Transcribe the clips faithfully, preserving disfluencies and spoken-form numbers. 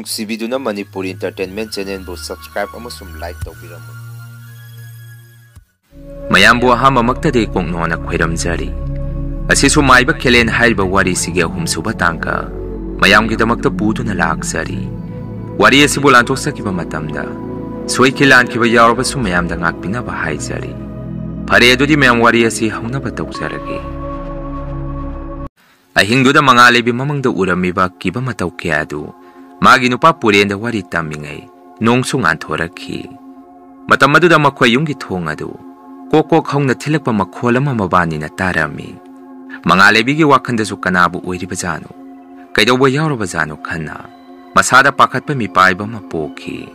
ꯅꯨꯡꯁꯤꯕꯤꯗꯨꯅ Manipur Entertainment Channelꯕꯨ subscribe ꯑꯃꯁꯨꯡ like ꯇꯧꯕꯤꯔꯝꯃꯨ꯫ ꯃꯌꯥꯝꯕꯨ ꯑꯍꯥꯟꯕꯃꯛꯇꯗꯤ ꯀꯣꯛꯅꯣꯅ ꯈꯣꯏꯔꯝꯖꯔꯤ꯫ ꯑꯁꯤꯁꯨ ꯃꯥꯏꯕ ꯈꯦꯂꯦꯟ ꯍꯥꯏꯔꯤꯕ ꯋꯥꯔꯤꯁꯤꯒꯤ ꯑꯍꯨꯝꯁꯨꯕ ꯇꯥꯡꯀꯛ ꯃꯌꯥꯝꯒꯤꯗꯃꯛꯇ ꯄꯨꯗꯨꯅ ꯂꯥꯛꯆꯔꯤ꯫ ꯋꯥꯔꯤ ꯑꯁꯤꯕꯨ ꯂꯥꯟꯊꯣꯛꯆꯈꯤꯕ ꯃꯇꯝꯗ ꯁꯣꯏꯈꯤ ꯂꯥꯟꯈꯤꯕ ꯌꯥꯎꯔꯕꯁꯨ ꯃꯌꯥꯝꯗ ꯉꯥꯛꯄꯤꯅꯕ ꯍꯥꯏꯖꯔꯤ꯫ ꯐꯔꯦ, ꯑꯗꯨꯗꯤ ꯃꯌꯥꯝ ꯋꯥꯔꯤ ꯑꯁꯤ ꯍꯧꯅꯕ ꯇꯧꯖꯔꯒꯦ꯫ ꯑꯍꯤꯡꯗꯨꯗ ꯃꯉꯥꯜ ꯂꯩꯕꯤ ꯃꯃꯪꯗ ꯎꯔꯝꯃꯤꯕ ꯀꯤꯕ ꯃꯇꯧ ꯀꯌꯥ ꯑꯗꯨ ꯃꯥꯒꯤ ꯅꯨꯄꯥ ꯄꯨꯔꯦꯟꯗ ꯋꯥꯔꯤ ꯇꯝꯃꯤꯉꯩ ꯅꯣꯡꯁꯨ ꯉꯥꯟꯊꯣꯔꯛꯈꯤ꯫ ꯃꯇꯝ ꯑꯗꯨꯗ ꯃꯈꯣꯏ ꯌꯨꯝꯒꯤ ꯊꯣꯡ ꯑꯗꯨ ꯀꯣꯛ ꯀꯣꯛ ꯍꯧꯅ ꯊꯤꯜꯂꯛꯄ ꯃꯈꯣꯜ ꯑꯃ ꯃꯕꯥꯅꯤꯅ ꯇꯥꯔꯝꯃꯤ꯫ ꯃꯉꯥꯜ ꯂꯩꯕꯤꯒꯤ ꯋꯥꯈꯜꯗꯁꯨ ꯀꯅꯥꯕꯨ ꯑꯣꯏꯔꯤꯕꯖꯥꯠꯅꯣ, ꯀꯩꯗꯧꯕ ꯌꯥꯎꯔꯕꯖꯥꯠꯅꯣ ꯈꯟꯅ ꯃꯁꯥꯗ ꯄꯥꯈꯠꯄ ꯃꯤꯄꯥꯏꯕ ꯑꯃ ꯄꯣꯛꯈꯤ꯫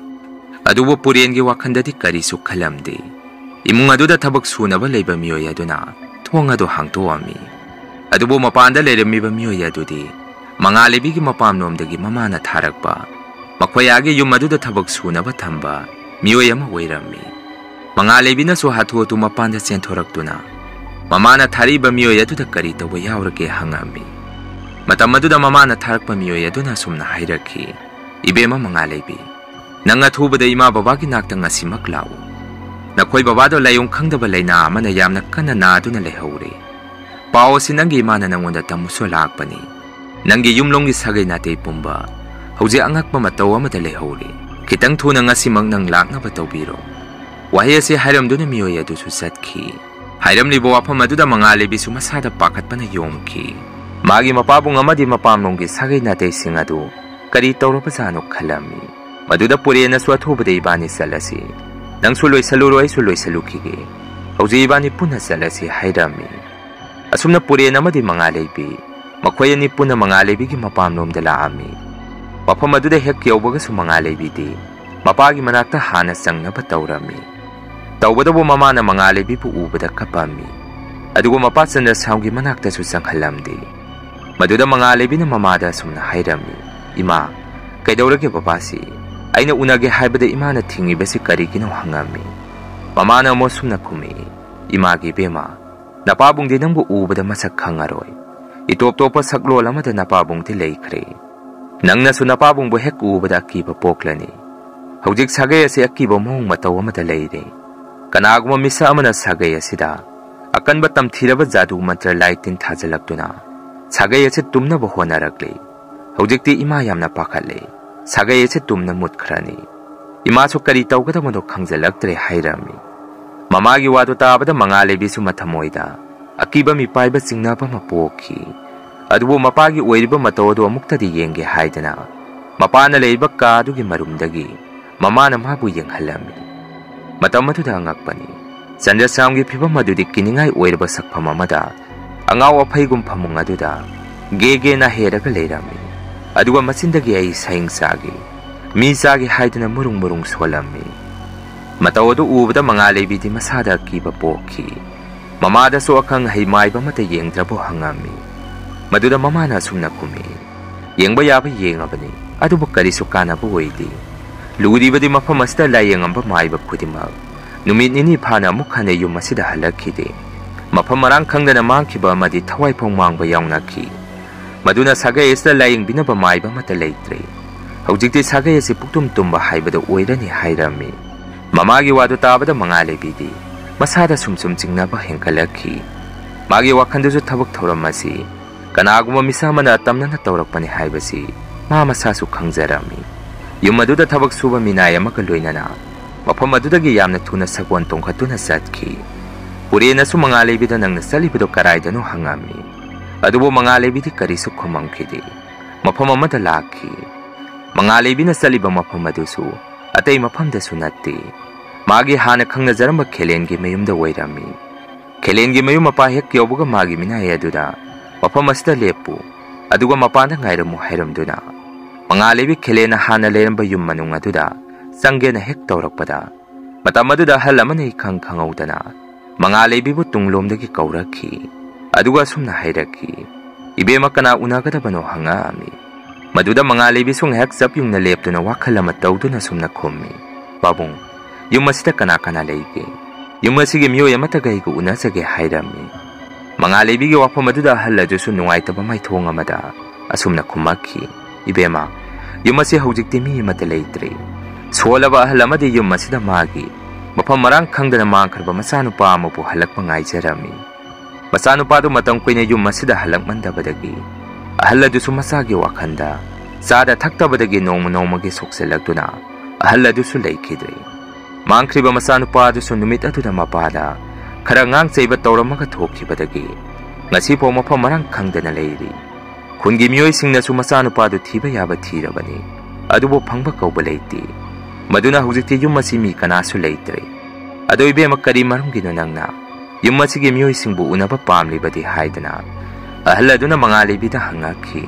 ꯑꯗꯨꯕꯨ ꯄꯨꯔꯦꯟꯒꯤ ꯋꯥꯈꯜꯗꯗꯤ ꯀꯔꯤꯁꯨ ꯈꯜꯂꯝꯗꯦ꯫ ꯏꯃꯨꯡ ꯑꯗꯨꯗ ꯊꯕꯛ ꯁꯨꯅꯕ ꯂꯩꯕ ꯃꯤꯑꯣꯏ ꯑꯗꯨꯅ ꯊꯣꯡ ꯑꯗꯨ ꯍꯥꯡꯗꯣꯛꯑꯝꯃꯤ꯫ ꯑꯗꯨꯕꯨ ꯃꯄꯥꯟꯗ ꯂꯩꯔꯝꯃꯤꯕ ꯃꯤꯑꯣꯏ ꯑꯗꯨꯗꯤ ꯃꯉꯥꯜ ꯂꯩꯕꯤꯒꯤ ꯃꯄꯥꯝꯂꯣꯝꯗꯒꯤ ꯃꯃꯥꯅ ꯊꯥꯔꯛꯄ, ꯃꯈꯣꯏ ꯑꯥꯒꯤ ꯌꯨꯝ ꯑꯗꯨꯗ ꯊꯕꯛ ꯁꯨꯅꯕ ꯊꯝꯕ ꯃꯤꯑꯣꯏ ꯑꯃ ꯑꯣꯏꯔꯝꯃꯤ꯫ ꯃꯉꯥꯜ ꯂꯩꯕꯤꯅꯁꯨ ꯍꯥꯊꯨ ꯍꯥꯊꯨ ꯃꯄꯥꯟꯗ ꯆꯦꯟꯊꯣꯔꯛꯇꯨꯅ ꯃꯃꯥꯅ ꯊꯥꯔꯛꯏꯕ ꯃꯤꯑꯣꯏ ꯑꯗꯨꯗ ꯀꯔꯤ ꯇꯧꯕ ꯌꯥꯎꯔꯒꯦ ꯍꯪꯉꯝꯃꯤ꯫ ꯃꯇꯝ ꯑꯗꯨꯗ ꯃꯃꯥꯅ ꯊꯥꯔꯛꯄ ꯃꯤꯑꯣꯏ ꯑꯗꯨꯅ ꯑꯁꯨꯝꯅ ꯍꯥꯏꯔꯛꯈꯤ, "ꯏꯕꯦꯝꯃ ꯃꯉꯥꯜ ꯂꯩꯕꯤ, ꯅꯪ ꯑꯊꯨꯕꯗ ꯏꯃꯥ ꯕꯕꯥꯒꯤ ꯅꯥꯛꯇ ꯉꯁꯤꯃꯛ ꯂꯥꯛꯎ꯫ ꯅꯈꯣꯏ ꯕꯕꯥꯗꯣ ꯂꯥꯏꯑꯣꯡ ꯈꯪꯗꯕ ꯂꯥꯏꯅꯥ ꯑꯃꯅ ꯌꯥꯝꯅ ꯀꯟꯅ ꯅꯥꯗꯨꯅ ꯂꯩꯍꯧꯔꯦ꯫ ꯄꯥꯎ ꯑꯁꯤ ꯅꯪꯒꯤ ꯏꯃꯥꯅ ꯅꯪꯉꯣꯟꯗ ꯇꯝꯃꯨꯁꯨ ꯂꯥꯛꯄꯅꯤ꯫ ꯅꯪꯒꯤ ꯌꯨꯝꯂꯣꯝꯒꯤ ꯁꯥꯒꯩ ꯅꯥꯇꯩ ꯄꯨꯝꯕ ꯍꯧꯖꯤꯛ ꯑꯉꯛꯄ ꯃꯇꯧ ꯑꯃꯗ ꯂꯩꯍꯧꯔꯦ꯫ ꯈꯤꯇꯪ ꯊꯨꯅ ꯉꯁꯤꯃꯛ ꯅꯪ ꯂꯥꯛꯅꯕ ꯇꯧꯕꯤꯔꯣ"꯫ ꯋꯥꯍꯩ ꯑꯁꯤ ꯍꯥꯏꯔꯝꯗꯨꯅ ꯃꯤꯑꯣꯏ ꯑꯗꯨꯁꯨ ꯆꯠꯈꯤ꯫ ꯍꯥꯏꯔꯝꯂꯤꯕ ꯋꯥꯐꯝ ꯑꯗꯨꯗ ꯃꯉꯥꯜ ꯂꯩꯕꯤꯁꯨ ꯃꯁꯥꯗ ꯄꯥꯈꯠꯄꯅ ꯌꯣꯝꯈꯤ꯫ ꯃꯥꯒꯤ ꯃꯄꯥꯕꯨꯡ ꯑꯃꯗꯤ ꯃꯄꯥꯝꯂꯣꯝꯒꯤ ꯁꯥꯒꯩ ꯅꯥꯇꯩꯁꯤꯡ ꯑꯗꯨ ꯀꯔꯤ ꯇꯧꯔꯕꯖꯥꯠꯅꯣ ꯈꯜꯂꯝꯃꯤ꯫ ꯃꯗꯨꯗ ꯄꯨꯔꯦꯟꯅꯁꯨ "ꯑꯊꯨꯕꯗ ꯏꯕꯥꯅꯤ ꯆꯠꯂꯁꯤ꯫ ꯅꯪꯁꯨ ꯂꯣꯏꯁꯜꯂꯨꯔꯣ, ꯑꯩꯁꯨ ꯂꯣꯏꯁꯜꯂꯨꯈꯤꯒꯦ꯫ ꯍꯧꯖꯤꯛ ꯏꯕꯥꯅꯤ ꯄꯨꯟꯅ ꯆꯠꯂꯁꯤ" ꯍꯥꯏꯔꯝꯃꯤ꯫ ꯑꯁꯨꯝꯅ ꯄꯨꯔꯦꯟ ꯑꯃꯗꯤ ꯃꯉꯥꯜ ꯂꯩꯕꯤ, ꯃꯈꯣꯏ ꯑꯅꯤ ꯄꯨꯟꯅ ꯃꯉꯥꯜ ꯂꯩꯕꯤꯒꯤ ꯃꯄꯥꯝꯂꯣꯝꯗ ꯂꯥꯛꯑꯝꯃꯤ꯫ ꯃꯐꯝ ꯑꯗꯨꯗ ꯍꯦꯛ ꯌꯧꯕꯒꯁꯨ ꯃꯉꯥꯜ ꯂꯩꯕꯤꯗꯤ ꯃꯄꯥꯒꯤ ꯃꯅꯥꯛꯇ ꯍꯥꯟꯅ ꯆꯪꯅꯕ ꯇꯧꯔꯝꯃꯤ꯫ ꯇꯧꯕꯇꯕꯨ ꯃꯃꯥꯅ ꯃꯉꯥꯜ ꯂꯩꯕꯤꯕꯨ ꯎꯕꯗ ꯀꯞꯄꯝꯃꯤ꯫ ꯑꯗꯨꯒ ꯃꯄꯥ ꯆꯟꯗ꯭ꯔꯁ꯭ꯌꯥꯝꯒꯤ ꯃꯅꯥꯛꯇꯁꯨ ꯆꯪꯍꯜꯂꯝꯗꯦ꯫ ꯃꯗꯨꯗ ꯃꯉꯥꯜ ꯂꯩꯕꯤꯅ ꯃꯃꯥꯗ ꯑꯁꯨꯝꯅ ꯍꯥꯏꯔꯝꯃꯤ, "ꯏꯃꯥ, ꯀꯩꯗꯧꯔꯒꯦ ꯕꯕꯥꯁꯤ? ꯑꯩꯅ ꯎꯅꯒꯦ ꯍꯥꯏꯕꯗ ꯏꯃꯥꯅ ꯊꯤꯡꯉꯤꯕꯁꯤ ꯀꯔꯤꯒꯤꯅꯣ?" ꯍꯪꯉꯝꯃꯤ꯫ ꯃꯃꯥꯅ ꯑꯃꯨꯛ ꯑꯁꯨꯝꯅ ꯈꯨꯝꯃꯛꯏ, "ꯏꯃꯥꯒꯤ ꯏꯕꯦꯝꯃ, ꯅꯄꯥꯕꯨꯡꯗꯤ ꯅꯪꯕꯨ ꯎꯕꯗ ꯃꯁꯛ ꯈꯪꯉꯔꯣꯏ꯫ ꯏꯇꯣꯞ ꯇꯣꯞꯄ ꯁꯛꯂꯣꯟ ꯑꯃꯗ ꯅꯄꯥꯕꯨꯡꯗꯤ ꯂꯩꯈ꯭ꯔꯦ꯫ "ꯅꯪꯅꯁꯨ ꯅꯄꯥꯕꯨꯡꯕꯨ ꯍꯦꯛ ꯎꯕꯗ ꯑꯀꯤꯕ ꯄꯣꯛꯂꯅꯤ꯫ ꯍꯧꯖꯤꯛ ꯁꯥꯒꯩ ꯑꯁꯤ ꯑꯀꯤꯕ ꯃꯑꯣꯡ ꯃꯇꯧ ꯑꯃꯗ ꯂꯩꯔꯦ꯫ ꯀꯅꯥꯒꯨꯝꯕ ꯃꯤꯁꯛ ꯑꯃꯅ ꯁꯥꯒꯩ ꯑꯁꯤꯗ ꯑꯀꯟꯕ ꯇꯝꯊꯤꯔꯕ ꯖꯥꯗꯨ ꯃꯟꯇ꯭ꯔ ꯂꯥꯏ ꯇꯤꯟ ꯊꯥꯖꯤꯜꯂꯛꯇꯨꯅ ꯁꯥꯒꯩ ꯑꯁꯤ ꯇꯨꯝꯅꯕ ꯍꯣꯠꯅꯔꯛꯂꯦ꯫ ꯍꯧꯖꯤꯛꯇꯤ ꯏꯃꯥ ꯌꯥꯝꯅ ꯄꯥꯈꯠꯂꯦ꯫ ꯁꯥꯒꯩ ꯑꯁꯤ ꯇꯨꯝꯅ ꯃꯨꯠꯈ꯭ꯔꯅꯤ꯫ ꯏꯃꯥꯁꯨ ꯀꯔꯤ ꯇꯧꯒꯗꯕꯅꯣ ꯈꯪꯖꯤꯜꯂꯛꯇ꯭ꯔꯦ" ꯍꯥꯏꯔꯝꯃꯤ꯫ ꯃꯃꯥꯒꯤ ꯋꯥꯗꯨ ꯇꯥꯕꯗ ꯃꯉꯥꯂꯩꯕꯤꯁꯨ ꯃꯊꯃꯣꯏꯗ ꯑꯀꯤꯕ ꯃꯤꯄꯥꯏꯕ ꯆꯤꯡꯅꯕ ꯑꯃ ꯄꯣꯛꯈꯤ꯫ ꯑꯗꯨꯕꯨ ꯃꯄꯥꯒꯤ ꯑꯣꯏꯔꯤꯕ ꯃꯇꯧ ꯑꯗꯨ ꯑꯃꯨꯛꯇꯗꯤ ꯌꯦꯡꯒꯦ ꯍꯥꯏꯗꯅ ꯃꯄꯥꯅ ꯂꯩꯔꯤꯕ ꯀꯥ ꯑꯗꯨꯒꯤ ꯃꯔꯨꯝꯗꯒꯤ ꯃꯃꯥꯅ ꯃꯥꯕꯨ ꯌꯦꯡꯍꯜꯂꯝꯃꯤ꯫ ꯃꯇꯝ ꯑꯗꯨꯗ ꯑꯉꯛꯄꯅꯤ꯫ ꯆꯟꯗ꯭ꯔꯁ꯭ꯌꯥꯝꯒꯤ ꯐꯤꯕꯝ ꯑꯗꯨꯗꯤ ꯀꯤꯅꯤꯡꯉꯥꯏ ꯑꯣꯏꯔꯕ ꯁꯛꯐꯝ ꯑꯃꯗ ꯑꯉꯥꯎ ꯑꯐꯩꯒꯨꯝ ꯐꯃꯨꯡ ꯑꯗꯨꯗ ꯒꯦ ꯒꯦ ꯅꯥꯍꯦꯔꯒ ꯂꯩꯔꯝꯃꯤ꯫ ꯑꯗꯨꯒ ꯃꯆꯤꯟꯗꯒꯤ ꯑꯩ ꯁꯌꯤꯡ ꯆꯥꯒꯦ, ꯃꯤ ꯆꯥꯒꯦ ꯍꯥꯏꯗꯨꯅ ꯃꯨꯔꯨꯡ ꯃꯨꯔꯨꯡ ꯁꯣꯜꯂꯝꯃꯤ꯫ ꯃꯇꯧ ꯑꯗꯨ ꯎꯕꯗ ꯃꯉꯥꯂꯩꯕꯤꯗꯤ ꯃꯁꯥꯗ ꯑꯀꯤꯕ ꯄꯣꯛꯈꯤ꯫ ꯃꯃꯥꯗꯁꯨ ꯑꯈꯪ ꯑꯍꯩ ꯃꯥꯏꯕ ꯑꯃꯠꯇ ꯌꯦꯡꯗ꯭ꯔꯕꯣ ꯍꯪꯉꯝꯃꯤ꯫ ꯃꯗꯨꯗ ꯃꯃꯥꯅ ꯑꯁꯨꯝꯅ ꯈꯨꯝꯃꯤ, "ꯌꯦꯡꯕ ꯌꯥꯕ ꯌꯦꯡꯉꯕꯅꯤ, ꯑꯗꯨꯕꯨ ꯀꯔꯤꯁꯨ ꯀꯥꯟꯅꯕ ꯑꯣꯏꯗꯦ꯫ ꯂꯨꯔꯤꯕꯗꯤ ꯃꯐꯝ ꯑꯁꯤꯗ ꯂꯥꯏꯌꯦꯡꯉꯝꯕ ꯃꯥꯏꯕ ꯈꯨꯗꯤꯡꯃꯛ ꯅꯨꯃꯤꯠ ꯅꯤꯅꯤ ꯐꯥꯅ ꯑꯃꯨꯛ ꯍꯟꯅ ꯌꯨꯝ ꯑꯁꯤꯗ ꯍꯜꯂꯛꯈꯤꯗꯦ꯫ ꯃꯐꯝ ꯃꯔꯥꯡ ꯈꯪꯗꯅ ꯃꯥꯡꯈꯤꯕ ꯑꯃꯗꯤ ꯊꯋꯥꯏ ꯐꯥꯎ ꯃꯥꯡꯕ ꯌꯥꯎꯅꯈꯤ꯫ ꯃꯗꯨꯅ ꯁꯥꯒꯩ ꯑꯁꯤꯗ ꯂꯥꯏꯌꯦꯡꯕꯤꯅꯕ ꯃꯥꯏꯕ ꯑꯃꯠꯇ ꯂꯩꯇ꯭ꯔꯦ꯫ ꯍꯧꯖꯤꯛꯇꯤ ꯁꯥꯒꯩ ꯑꯁꯤ ꯄꯨꯛꯇꯨꯝ ꯇꯨꯝꯕ ꯍꯥꯏꯕꯗꯨ ꯑꯣꯏꯔꯅꯤ" ꯍꯥꯏꯔꯝꯃꯤ꯫ ꯃꯃꯥꯒꯤ ꯋꯥꯗꯨ ꯇꯥꯕꯗ ꯃꯉꯥꯂꯩꯕꯤꯗꯤ ꯃꯁꯥꯗ ꯁꯨꯝ ꯁꯨꯝ ꯆꯤꯡꯅꯕ ꯍꯦꯟꯒꯠꯂꯛꯈꯤ꯫ ꯃꯥꯒꯤ ꯋꯥꯈꯜꯗꯁꯨ ꯊꯕꯛ ꯊꯧꯔꯝ ꯑꯁꯤ ꯀꯅꯥꯒꯨꯝꯕ ꯃꯤꯁꯛ ꯑꯃꯅ ꯇꯝꯅꯅ ꯇꯧꯔꯛꯄꯅꯤ ꯍꯥꯏꯕꯁꯤ ꯃꯥ ꯃꯁꯥꯁꯨ ꯈꯪꯖꯔꯝꯃꯤ꯫ ꯌꯨꯝ ꯑꯗꯨꯗ ꯊꯕꯛ ꯁꯨꯕ ꯃꯤꯅꯥꯏ ꯑꯃꯒ ꯂꯣꯏꯅꯅ ꯃꯐꯝ ꯑꯗꯨꯗꯒꯤ ꯌꯥꯝꯅ ꯊꯨꯅ ꯁꯒꯣꯜ ꯇꯣꯡꯈꯠꯇꯨꯅ ꯆꯠꯈꯤ꯫ ꯄꯨꯔꯦꯟꯅꯁꯨ ꯃꯉꯥꯂꯩꯕꯤꯗ "ꯅꯪꯅ ꯆꯠꯂꯤꯕꯗꯨ ꯀꯔꯥꯏꯗꯅꯣ?" ꯍꯪꯉꯝꯃꯤ꯫ ꯑꯗꯨꯕꯨ ꯃꯉꯥꯂꯩꯕꯤꯗꯤ ꯀꯔꯤꯁꯨ ꯈꯨꯝꯃꯝꯈꯤꯗꯦ꯫ ꯃꯐꯝ ꯑꯃꯗ ꯂꯥꯛꯈꯤ꯫ ꯃꯉꯥꯂꯩꯕꯤꯅ ꯆꯠꯂꯤꯕ ꯃꯐꯝ ꯑꯗꯨꯁꯨ ꯑꯇꯩ ꯃꯐꯝꯗꯁꯨ ꯅꯠꯇꯦ꯫ ꯃꯥꯒꯤ ꯍꯥꯟꯅ ꯈꯪꯅꯖꯔꯝꯕ ꯈꯦꯂꯦꯟꯒꯤ ꯃꯌꯨꯝꯗ ꯑꯣꯏꯔꯝꯃꯤ꯫ ꯈꯦꯂꯦꯟꯒꯤ ꯃꯌꯨꯝ ꯃꯄꯥ ꯍꯦꯛ ꯌꯧꯕꯒ ꯃꯥꯒꯤ ꯃꯤꯅꯥꯏ ꯑꯗꯨꯗ "ꯃꯐꯝ ꯑꯁꯤꯗ ꯂꯦꯞꯄꯨ, ꯑꯗꯨꯒ ꯃꯄꯥꯟꯗ ꯉꯥꯏꯔꯝꯃꯨ" ꯍꯥꯏꯔꯝꯗꯨꯅ ꯃꯉꯥꯂꯩꯕꯤ ꯈꯦꯂꯦꯟꯅ ꯍꯥꯟꯅ ꯂꯩꯔꯝꯕ ꯌꯨꯝ ꯃꯅꯨꯡ ꯑꯗꯨꯗ ꯆꯪꯒꯦꯅ ꯍꯦꯛ ꯇꯧꯔꯛꯄꯗ, ꯃꯇꯝ ꯑꯗꯨꯗ ꯑꯍꯜ ꯑꯃꯅ ꯏꯈꯪ ꯈꯪꯍꯧꯗꯅ ꯃꯉꯥꯂꯩꯕꯤꯕꯨ ꯇꯨꯡꯂꯣꯝꯗꯒꯤ ꯀꯧꯔꯛꯈꯤ꯫ ꯑꯗꯨꯒ ꯑꯁꯨꯝꯅ ꯍꯥꯏꯔꯛꯈꯤ, "ꯏꯕꯦꯝꯃ, ꯀꯅꯥ ꯎꯅꯒꯗꯕꯅꯣ?" ꯍꯪꯉꯛꯑꯝꯃꯤ꯫ ꯃꯗꯨꯗ ꯃꯉꯥꯂꯩꯕꯤꯁꯨ ꯉꯥꯏꯍꯥꯛ ꯆꯞ ꯌꯨꯡꯅ ꯂꯦꯞꯇꯨꯅ ꯋꯥꯈꯜ ꯑꯃ ꯇꯧꯗꯨꯅ ꯑꯁꯨꯝꯅ ꯈꯨꯝꯃꯤ, "ꯄꯥꯕꯨꯡ, ꯌꯨꯝ ꯑꯁꯤꯗ ꯀꯅꯥ ꯀꯅꯥ ꯂꯩꯒꯦ? ꯌꯨꯝ ꯑꯁꯤꯒꯤ ꯃꯤꯑꯣꯏ ꯑꯃꯠꯇꯒ ꯑꯩꯒ ꯎꯅꯖꯒꯦ" ꯍꯥꯏꯔꯝꯃꯤ꯫ ꯃꯉꯥꯂꯩꯕꯤꯒꯤ ꯋꯥꯐꯝ ꯑꯗꯨꯗ ꯑꯍꯜ ꯑꯗꯨꯁꯨ ꯅꯨꯡꯉꯥꯏꯇꯕ ꯃꯥꯏꯊꯣꯡ ꯑꯃꯗ ꯑꯁꯨꯝꯅ ꯈꯨꯝꯃꯛꯈꯤ, "ꯏꯕꯦꯝꯃ, ꯌꯨꯝ ꯑꯁꯤ ꯍꯧꯖꯤꯛꯇꯤ ꯃꯤ ꯑꯃꯠꯇ ꯂꯩꯇ꯭ꯔꯦ꯫ ꯁꯣꯜꯂꯕ ꯑꯍꯜ ꯑꯃꯗꯤ ꯌꯨꯝ ꯑꯁꯤꯗ ꯃꯥꯒꯤ ꯃꯐꯝ ꯃꯔꯥꯡ ꯈꯪꯗꯅ ꯃꯥꯡꯈ꯭ꯔꯕ ꯃꯆꯥꯅꯨꯄꯥ ꯑꯃꯕꯨ ꯍꯜꯂꯛꯄ ꯉꯥꯏꯖꯔꯝꯃꯤ꯫ ꯃꯆꯥꯅꯨꯄꯥꯗꯨ ꯃꯇꯝ ꯀꯨꯏꯅ ꯌꯨꯝ ꯑꯁꯤꯗ ꯍꯜꯂꯛꯃꯟꯗꯕꯗꯒꯤ ꯑꯍꯜ ꯑꯗꯨꯁꯨ ꯃꯆꯥꯒꯤ ꯋꯥꯈꯜꯗ ꯆꯥꯗ ꯊꯛꯇꯕꯗꯒꯤ ꯅꯣꯡꯃ ꯅꯣꯡꯃꯒꯤ ꯁꯣꯛꯆꯜꯂꯛꯇꯨꯅ ꯑꯍꯜ ꯑꯗꯨꯁꯨ ꯂꯩꯈꯤꯗ꯭ꯔꯦ꯫ ꯃꯥꯡꯈ꯭ꯔꯤꯕ ꯃꯆꯥꯅꯨꯄꯥ ꯑꯗꯨꯁꯨ ꯅꯨꯃꯤꯠ ꯑꯗꯨꯗ ꯃꯄꯥꯗ ꯈꯔ ꯉꯥꯡ ꯆꯩꯕ ꯇꯧꯔꯝꯃꯒ ꯊꯣꯛꯈꯤꯕꯗꯒꯤ ꯉꯁꯤꯐꯥꯎ ꯃꯐꯝ ꯃꯔꯥꯡ ꯈꯪꯗꯅ ꯂꯩꯔꯤ꯫ ꯈꯨꯟꯒꯤ ꯃꯤꯑꯣꯏꯁꯤꯡꯅꯁꯨ ꯃꯆꯥꯅꯨꯄꯥꯗꯨ ꯊꯤꯕ ꯌꯥꯕ ꯊꯤꯔꯕꯅꯤ, ꯑꯗꯨꯕꯨ ꯐꯪꯕ ꯀꯧꯕ ꯂꯩꯇꯦ꯫ ꯃꯗꯨꯅ ꯍꯧꯖꯤꯛꯇꯤ ꯌꯨꯝ ꯑꯁꯤ ꯃꯤ ꯀꯅꯥꯁꯨ ꯂꯩꯇ꯭ꯔꯦ꯫ ꯑꯗꯣ ꯏꯕꯦꯝꯃ, ꯀꯔꯤ ꯃꯔꯝꯒꯤꯅꯣ ꯅꯪꯅ ꯌꯨꯝ ꯑꯁꯤꯒꯤ ꯃꯤꯑꯣꯏꯁꯤꯡꯕꯨ ꯎꯅꯕ ꯄꯥꯝꯂꯤꯕꯗꯤ?" ꯍꯥꯏꯗꯅ ꯑꯍꯜ ꯑꯗꯨꯅ ꯃꯉꯥꯜ ꯂꯩꯕꯤꯗ ꯍꯪꯉꯛꯈꯤ꯫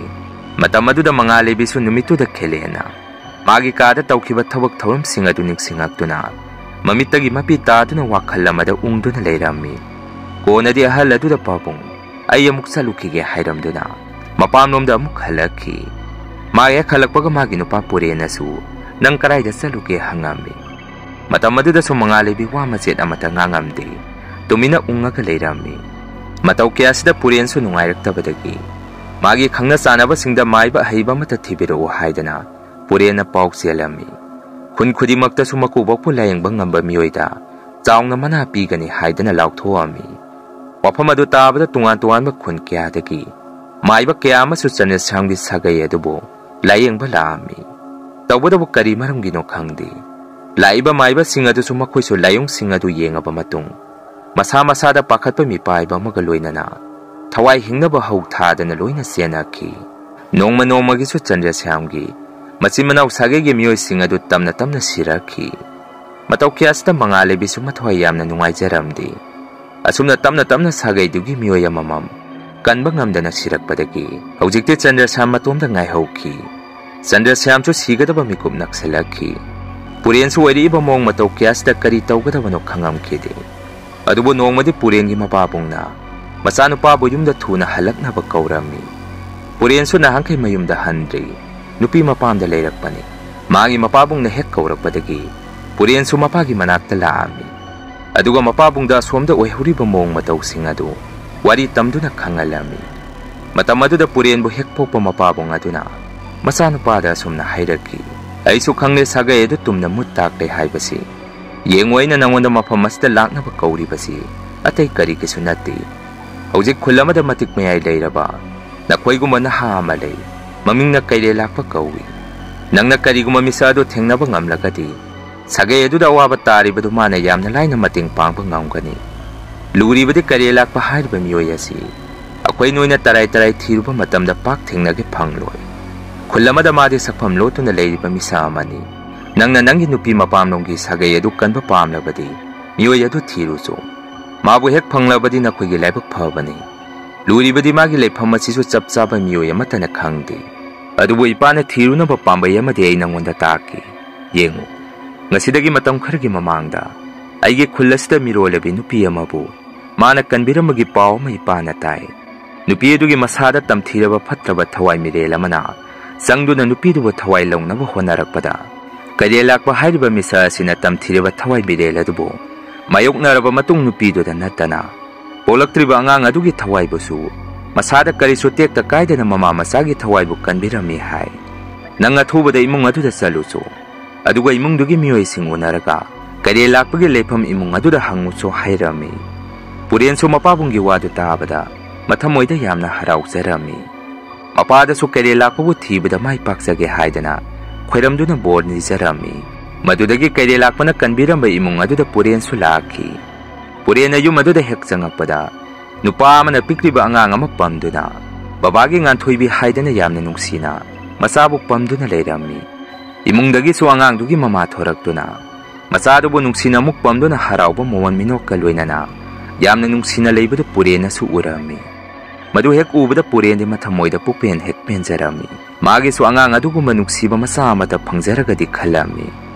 ꯃꯇꯝ ꯑꯗꯨꯗ ꯃꯉꯥꯜ ꯂꯩꯕꯤꯁꯨ ꯅꯨꯃꯤꯠꯇꯨꯗ ꯈꯦꯂꯦꯟꯅ ꯃꯥꯒꯤ ꯀꯥꯗ ꯇꯧꯈꯤꯕ ꯊꯕꯛ ꯊꯧꯔꯝꯁꯤꯡ ꯑꯗꯨ ꯅꯤꯡꯁꯤꯡꯉꯛꯇꯨꯅ ꯃꯃꯤꯠꯇꯒꯤ ꯃꯄꯤ ꯇꯥꯗꯨꯅ ꯋꯥꯈꯜ ꯑꯃꯗ ꯎꯪꯗꯨꯅ ꯂꯩꯔꯝꯃꯤ꯫ ꯀꯣꯟꯅꯗꯤ ꯑꯍꯜ ꯑꯗꯨꯗ, "ꯄꯥꯕꯨꯡ, ꯑꯩ ꯑꯃꯨꯛ ꯆꯠꯂꯨꯈꯤꯒꯦ" ꯍꯥꯏꯔꯝꯗꯨꯅ ꯃꯄꯥꯝꯂꯣꯝꯗ ꯑꯃꯨꯛ ꯍꯜꯂꯛꯈꯤ꯫ ꯃꯥ ꯍꯦꯛ ꯍꯜꯂꯛꯄꯒ ꯃꯥꯒꯤ ꯅꯨꯄꯥ ꯄꯨꯔꯦꯟꯅꯁꯨ, "ꯅꯪ ꯀꯗꯥꯏꯗ ꯆꯠꯂꯨꯒꯦ?" ꯍꯪꯉꯝꯃꯤ꯫ ꯃꯇꯝ ꯑꯗꯨꯗꯁꯨ ꯃꯉꯥꯜ ꯂꯩꯕꯤ ꯋꯥ ꯃꯆꯦꯠ ꯑꯃꯠꯇ ꯉꯥꯡꯉꯝꯗꯦ꯫ ꯇꯨꯃꯤꯟꯅ ꯎꯪꯉꯒ ꯂꯩꯔꯝꯃꯤ꯫ ꯃꯇꯧ ꯀꯌꯥꯁꯤꯗ ꯄꯨꯔꯦꯟꯁꯨ ꯅꯨꯡꯉꯥꯏꯔꯛꯇꯕꯗꯒꯤ ꯃꯥꯒꯤ ꯈꯪꯅ ꯆꯥꯟꯅꯕꯁꯤꯡꯗ ꯃꯥꯏꯕ ꯑꯍꯩꯕ ꯑꯃꯠꯇ ꯊꯤꯕꯤꯔꯛꯎ ꯍꯥꯏꯗꯅ ꯄꯨꯔꯦꯟꯅ ꯄꯥꯎ ꯆꯦꯜꯂꯝꯃꯤ꯫ ꯈꯨꯟ ꯈꯨꯗꯤꯡꯃꯛꯇꯁꯨ ꯃꯀꯨꯕꯣꯛꯄꯨ ꯂꯥꯌꯦꯡꯕ ꯉꯝꯕ ꯃꯤꯑꯣꯏꯗ ꯆꯥꯎꯅ ꯃꯅꯥ ꯄꯤꯒꯅꯤ ꯍꯥꯏꯗꯅ ꯂꯥꯎꯊꯣꯛꯑꯝꯃꯤ꯫ ꯋꯥꯐꯝ ꯑꯗꯨ ꯇꯥꯕꯗ ꯇꯣꯉꯥꯟ ꯇꯣꯉꯥꯟꯕ ꯈꯨꯟ ꯀꯌꯥꯗꯒꯤ ꯃꯥꯏꯕ ꯀꯌꯥ ꯑꯃꯁꯨ ꯆꯟꯗ꯭ꯔꯁ꯭ꯌꯥꯝꯒꯤ ꯁꯥꯒꯩ ꯑꯗꯨꯕꯨ ꯂꯥꯌꯦꯡꯕ ꯂꯥꯛꯑꯝꯃꯤ꯫ ꯇꯧꯕꯇꯕꯨ ꯀꯔꯤ ꯃꯔꯝꯒꯤꯅꯣ ꯈꯪꯗꯦ, ꯂꯥꯛꯏꯕ ꯃꯥꯏꯕꯁꯤꯡ ꯑꯗꯨꯁꯨ ꯃꯈꯣꯏꯁꯨ ꯂꯥꯏꯑꯣꯡꯁꯤꯡ ꯑꯗꯨ ꯌꯦꯡꯉꯕ ꯃꯇꯨꯡ ꯃꯁꯥ ꯃꯁꯥꯗ ꯄꯥꯈꯠꯄ ꯃꯤꯄꯥꯏꯕ ꯑꯃꯒ ꯂꯣꯏꯅꯅ ꯊꯋꯥꯏ ꯍꯤꯡꯅꯕ ꯍꯧ ꯊꯥꯗꯅ ꯂꯣꯏꯅ ꯆꯦꯟꯅꯈꯤ꯫ ꯅꯣꯡꯃ ꯅꯣꯡꯃꯒꯤꯁꯨ ꯆꯟꯗ꯭ꯔꯁ꯭ꯌꯥꯝꯒꯤ ꯃꯆꯤꯟ ꯃꯅꯥꯎ ꯁꯥꯒꯩꯒꯤ ꯃꯤꯑꯣꯏꯁꯤꯡ ꯑꯗꯨ ꯇꯞꯅ ꯇꯞꯅ ꯁꯤꯔꯛꯈꯤ꯫ ꯃꯇꯧ ꯀꯌꯥꯁꯤꯗ ꯃꯉꯥꯜ ꯂꯩꯕꯤꯁꯨ ꯃꯊ꯭ꯋꯥꯏ ꯌꯥꯝꯅ ꯅꯨꯡꯉꯥꯏꯖꯔꯝꯗꯦ꯫ ꯑꯁꯨꯝꯅ ꯇꯞꯅ ꯇꯞꯅ ꯁꯥꯒꯩꯗꯨꯒꯤ ꯃꯤꯑꯣꯏ ꯑꯃꯃꯝ ꯀꯟꯕ ꯉꯝꯗꯅ ꯁꯤꯔꯛꯄꯗꯒꯤ ꯍꯧꯖꯤꯛꯇꯤ ꯆꯟꯗ꯭ꯔꯁ꯭ꯌꯥꯝ ꯃꯇꯣꯝꯗ ꯉꯥꯏꯍꯧꯈꯤ꯫ ꯆꯟꯗ꯭ꯔꯁ꯭ꯌꯥꯝꯁꯨ ꯁꯤꯒꯗꯕ ꯃꯤꯀꯨꯞ ꯅꯛꯁꯤꯜꯂꯛꯈꯤ꯫ ꯄꯨꯔꯦꯟꯁꯨ ꯑꯣꯏꯔꯛꯏꯕ ꯃꯑꯣꯡ ꯃꯇꯧ ꯀꯌꯥꯁꯤꯗ ꯀꯔꯤ ꯇꯧꯒꯗꯕꯅꯣ ꯈꯪꯉꯝꯈꯤꯗꯦ꯫ ꯑꯗꯨꯕꯨ ꯅꯣꯡꯃꯗꯤ ꯄꯨꯔꯦꯟꯒꯤ ꯃꯄꯥꯕꯨꯡꯅ ꯃꯆꯥꯅꯨꯄꯥꯕꯨ ꯌꯨꯝꯗ ꯊꯨꯅ ꯍꯜꯂꯛꯅꯕ ꯀꯧꯔꯝꯃꯤ꯫ ꯄꯨꯔꯦꯟꯁꯨ ꯅꯍꯥꯟꯈꯩ ꯃꯌꯨꯝꯗ ꯍꯟꯗ꯭ꯔꯤ, ꯅꯨꯄꯤ ꯃꯄꯥꯝꯗ ꯂꯩꯔꯛꯄꯅꯤ꯫ ꯃꯥꯒꯤ ꯃꯄꯥꯕꯨꯡꯅ ꯍꯦꯛ ꯀꯧꯔꯛꯄꯗꯒꯤ ꯄꯨꯔꯦꯟꯁꯨ ꯃꯄꯥꯒꯤ ꯃꯅꯥꯛꯇ ꯂꯥꯛꯑꯝꯃꯤ꯫ ꯑꯗꯨꯒ ꯃꯄꯥꯕꯨꯡꯗ ꯑꯁꯣꯝꯗ ꯑꯣꯏꯍꯧꯔꯤꯕ ꯃꯑꯣꯡ ꯃꯇꯧꯁꯤꯡ ꯑꯗꯨ ꯋꯥꯔꯤ ꯇꯝꯗꯨꯅ ꯈꯪꯍꯜꯂꯝꯃꯤ꯫ ꯃꯇꯝ ꯑꯗꯨꯗ ꯄꯨꯔꯦꯟꯕꯨ ꯍꯦꯛ ꯄꯣꯛꯄ ꯃꯄꯥꯕꯨꯡ ꯑꯗꯨꯅ ꯃꯆꯥꯅꯨꯄꯥꯗ ꯑꯁꯨꯝꯅ ꯍꯥꯏꯔꯛꯈꯤ, "ꯑꯩꯁꯨ ꯈꯪꯂꯦ ꯁꯥꯒꯩ ꯑꯗꯨ ꯇꯨꯝꯅ ꯃꯨꯠ ꯇꯥꯛꯂꯦ ꯍꯥꯏꯕꯁꯤ꯫ ꯌꯦꯡꯉꯨ, ꯑꯩꯅ ꯅꯉꯣꯟꯗ ꯃꯐꯝ ꯑꯁꯤꯗ ꯂꯥꯛꯅꯕ ꯀꯧꯔꯤꯕꯁꯤ ꯑꯇꯩ ꯀꯔꯤꯒꯤꯁꯨ ꯅꯠꯇꯦ꯫ ꯍꯧꯖꯤꯛ ꯈꯨꯜ ꯑꯃꯗ ꯃꯇꯤꯛ ꯃꯌꯥꯏ ꯂꯩꯔꯕ ꯅꯈꯣꯏꯒꯨꯝꯕ ꯅꯍꯥ ꯑꯃ ꯂꯩ꯫ ꯃꯃꯤꯡꯅ ꯀꯩꯔꯦꯜ ꯂꯥꯛꯄ ꯀꯧꯏ꯫ ꯅꯪꯅ ꯀꯔꯤꯒꯨꯝꯕ ꯃꯤꯁꯛ ꯑꯗꯨ ꯊꯦꯡꯅꯕ ꯉꯝꯂꯒꯗꯤ, ꯁꯥꯒꯩ ꯑꯗꯨꯗ ꯑꯋꯥꯕ ꯇꯥꯔꯤꯕꯗꯨ ꯃꯥꯅ ꯌꯥꯝꯅ ꯂꯥꯏꯅ ꯃꯇꯦꯡ ꯄꯥꯡꯕ ꯉꯝꯒꯅꯤ꯫ ꯂꯨꯔꯤꯕꯗꯤ ꯀꯩꯔꯦꯜ ꯂꯥꯛꯄ ꯍꯥꯏꯔꯤꯕ ꯃꯤꯑꯣꯏ ꯑꯁꯤ ꯑꯩꯈꯣꯏ ꯅꯣꯏꯅ ꯇꯔꯥꯏ ꯇꯔꯥꯏ ꯊꯤꯔꯨꯕ ꯃꯇꯝꯗ ꯄꯥꯛ ꯊꯦꯡꯅꯒꯦ ꯐꯪꯂꯣꯏ꯫ ꯈꯨꯜ ꯑꯃꯗ ꯃꯥꯗꯤ ꯁꯛꯐꯝ ꯂꯣꯠꯇꯨꯅ ꯂꯩꯔꯤꯕ ꯃꯤꯁꯛ ꯑꯃꯅꯤ꯫ ꯅꯪꯅ ꯅꯪꯒꯤ ꯅꯨꯄꯤ ꯃꯄꯥꯝꯂꯣꯝꯒꯤ ꯁꯥꯒꯩ ꯑꯗꯨ ꯀꯟꯕ ꯄꯥꯝꯂꯕꯗꯤ, ꯃꯤꯑꯣꯏ ꯑꯗꯨ ꯊꯤꯔꯨꯆꯣ꯫ ꯃꯥꯕꯨ ꯍꯦꯛ ꯐꯪꯂꯕꯗꯤ ꯅꯈꯣꯏꯒꯤ ꯂꯥꯏꯕꯛ ꯐꯕꯅꯤ꯫ ꯂꯨꯔꯤꯕꯗꯤ ꯃꯥꯒꯤ ꯂꯩꯐꯝ ꯑꯁꯤꯁꯨ ꯆꯞ ꯆꯥꯕ ꯃꯤꯑꯣꯏ ꯑꯃꯠꯇꯅ ꯈꯪꯗꯦ꯫ ꯑꯗꯨꯕꯨ ꯏꯄꯥꯅ ꯊꯤꯔꯨꯅꯕ ꯄꯥꯝꯕꯩ ꯑꯃꯗꯤ ꯑꯩ ꯅꯪꯉꯣꯟꯗ ꯇꯥꯛꯀꯦ꯫ ꯌꯦꯡꯉꯨ, ꯉꯁꯤꯗꯒꯤ ꯃꯇꯝ ꯈꯔꯒꯤ ꯃꯃꯥꯡꯗ ꯑꯩꯒꯤ ꯈꯨꯜ ꯑꯁꯤꯗ ꯃꯤꯔꯣꯜꯂꯕꯤ ꯅꯨꯄꯤ ꯑꯃꯕꯨ ꯃꯥꯅ ꯀꯟꯕꯤꯔꯝꯕꯒꯤ ꯄꯥꯎ ꯑꯃ ꯏꯄꯥꯅ ꯇꯥꯏ꯫ ꯅꯨꯄꯤ ꯑꯗꯨꯒꯤ ꯃꯁꯥꯗ ꯇꯝꯊꯤꯔꯕ ꯐꯠꯇ꯭ꯔꯕ ꯊꯋꯥꯏ ꯃꯤꯔꯦꯜ ꯑꯃꯅ ꯆꯪꯗꯨꯅ ꯅꯨꯄꯤꯗꯨꯕꯨ ꯊꯋꯥꯏ ꯂꯧꯅꯕ ꯍꯣꯠꯅꯔꯛꯄꯗ, ꯀꯩꯔꯦꯜ ꯂꯥꯛꯄ ꯍꯥꯏꯔꯤꯕ ꯃꯤꯁꯛ ꯑꯁꯤꯅ ꯇꯝꯊꯤꯔꯕ ꯊꯋꯥꯏ ꯃꯤꯔꯦꯜ ꯑꯗꯨꯕꯨ ꯃꯥꯌꯣꯛꯅꯔꯕ ꯃꯇꯨꯡ, ꯅꯨꯄꯤꯗꯨꯗ ꯅꯠꯇꯅ ꯄꯣꯛꯂꯛꯇ꯭ꯔꯤꯕ ꯑꯉꯥꯡ ꯑꯗꯨꯒꯤ ꯊꯋꯥꯏꯕꯨꯁꯨ ꯃꯁꯥꯗ ꯀꯔꯤꯁꯨ ꯇꯦꯛꯇ ꯀꯥꯏꯗꯅ ꯃꯃꯥ ꯃꯆꯥꯒꯤ ꯊꯋꯥꯏꯕꯨ ꯀꯟꯕꯤꯔꯝꯃꯤ ꯍꯥꯏ꯫ ꯅꯪ ꯑꯊꯨꯕꯗ ꯏꯃꯨꯡ ꯑꯗꯨꯗ ꯆꯠꯂꯨꯆꯣ꯫ ꯑꯗꯨꯒ ꯏꯃꯨꯡꯗꯨꯒꯤ ꯃꯤꯑꯣꯏꯁꯤꯡ ꯎꯅꯔꯒ ꯀꯩꯔꯦꯜ ꯂꯥꯛꯄꯒꯤ ꯂꯩꯐꯝ ꯏꯃꯨꯡ ꯑꯗꯨꯗ ꯍꯪꯉꯨꯆꯣ ꯍꯥꯏꯔꯝꯃꯤ꯫ ꯄꯨꯔꯦꯟꯁꯨ ꯃꯄꯥꯕꯨꯡꯒꯤ ꯋꯥꯗꯨ ꯇꯥꯕꯗ ꯃꯊꯃꯣꯏꯗ ꯌꯥꯝꯅ ꯍꯔꯥꯎꯖꯔꯝꯃꯤ꯫ ꯃꯄꯥꯗꯁꯨ ꯀꯩꯔꯦꯜ ꯂꯥꯛꯄꯕꯨ ꯊꯤꯕꯗ ꯃꯥꯏ ꯄꯥꯛꯆꯒꯦ ꯍꯥꯏꯗꯅ ꯈꯣꯏꯔꯝꯗꯨꯅ ꯕꯣꯔ ꯅꯤꯖꯔꯝꯃꯤ꯫ ꯃꯗꯨꯗꯒꯤ ꯀꯩꯔꯦꯜ ꯂꯥꯛꯄꯅ ꯀꯟꯕꯤꯔꯝꯕ ꯏꯃꯨꯡ ꯑꯗꯨꯗ ꯄꯨꯔꯦꯟꯁꯨ ꯂꯥꯛꯈꯤ꯫ ꯄꯨꯔꯦꯟꯅ ꯌꯨꯝ ꯑꯗꯨꯗ ꯍꯦꯛ ꯆꯪꯉꯛꯄꯗ, ꯅꯨꯄꯥ ꯑꯃꯅ ꯄꯤꯛꯂꯤꯕ ꯑꯉꯥꯡ ꯑꯃ ꯄꯝꯗꯨꯅ, "ꯕꯕꯥꯒꯤ ꯉꯥꯟꯊꯣꯏꯕꯤ" ꯍꯥꯏꯗꯅ ꯌꯥꯝꯅ ꯅꯨꯡꯁꯤꯅ ꯃꯆꯥꯕꯨ ꯄꯝꯗꯨꯅ ꯂꯩꯔꯝꯃꯤ꯫ ꯏꯃꯨꯡꯗꯒꯤꯁꯨ ꯑꯉꯥꯡꯗꯨꯒꯤ ꯃꯃꯥ ꯊꯣꯔꯛꯇꯨꯅ ꯃꯆꯥꯗꯨꯕꯨ ꯅꯨꯡꯁꯤꯅ ꯑꯃꯨꯛ ꯄꯝꯗꯨꯅ ꯍꯔꯥꯎꯕ ꯃꯣꯃꯣꯟ ꯃꯤꯅꯣꯛꯀ ꯂꯣꯏꯅꯅ ꯌꯥꯝꯅ ꯅꯨꯡꯁꯤꯅ ꯂꯩꯕꯗꯨ ꯄꯨꯔꯦꯟꯅꯁꯨ ꯎꯔꯝꯃꯤ꯫ ꯃꯗꯨ ꯍꯦꯛ ꯎꯕꯗ ꯄꯨꯔꯦꯟꯗꯤ ꯃꯊꯃꯣꯏꯗ ꯄꯨꯛꯄꯦꯟ ꯍꯦꯛ ꯄꯦꯟꯖꯔꯝꯃꯤ꯫ ꯃꯥꯒꯤꯁꯨ ꯑꯉꯥꯡ ꯑꯗꯨꯒꯨꯝꯕ ꯅꯨꯡꯁꯤꯕ ꯃꯆꯥ ꯑꯃꯠꯇ ꯐꯪꯖꯔꯒꯗꯤ ꯈꯜꯂꯝꯃꯤ꯫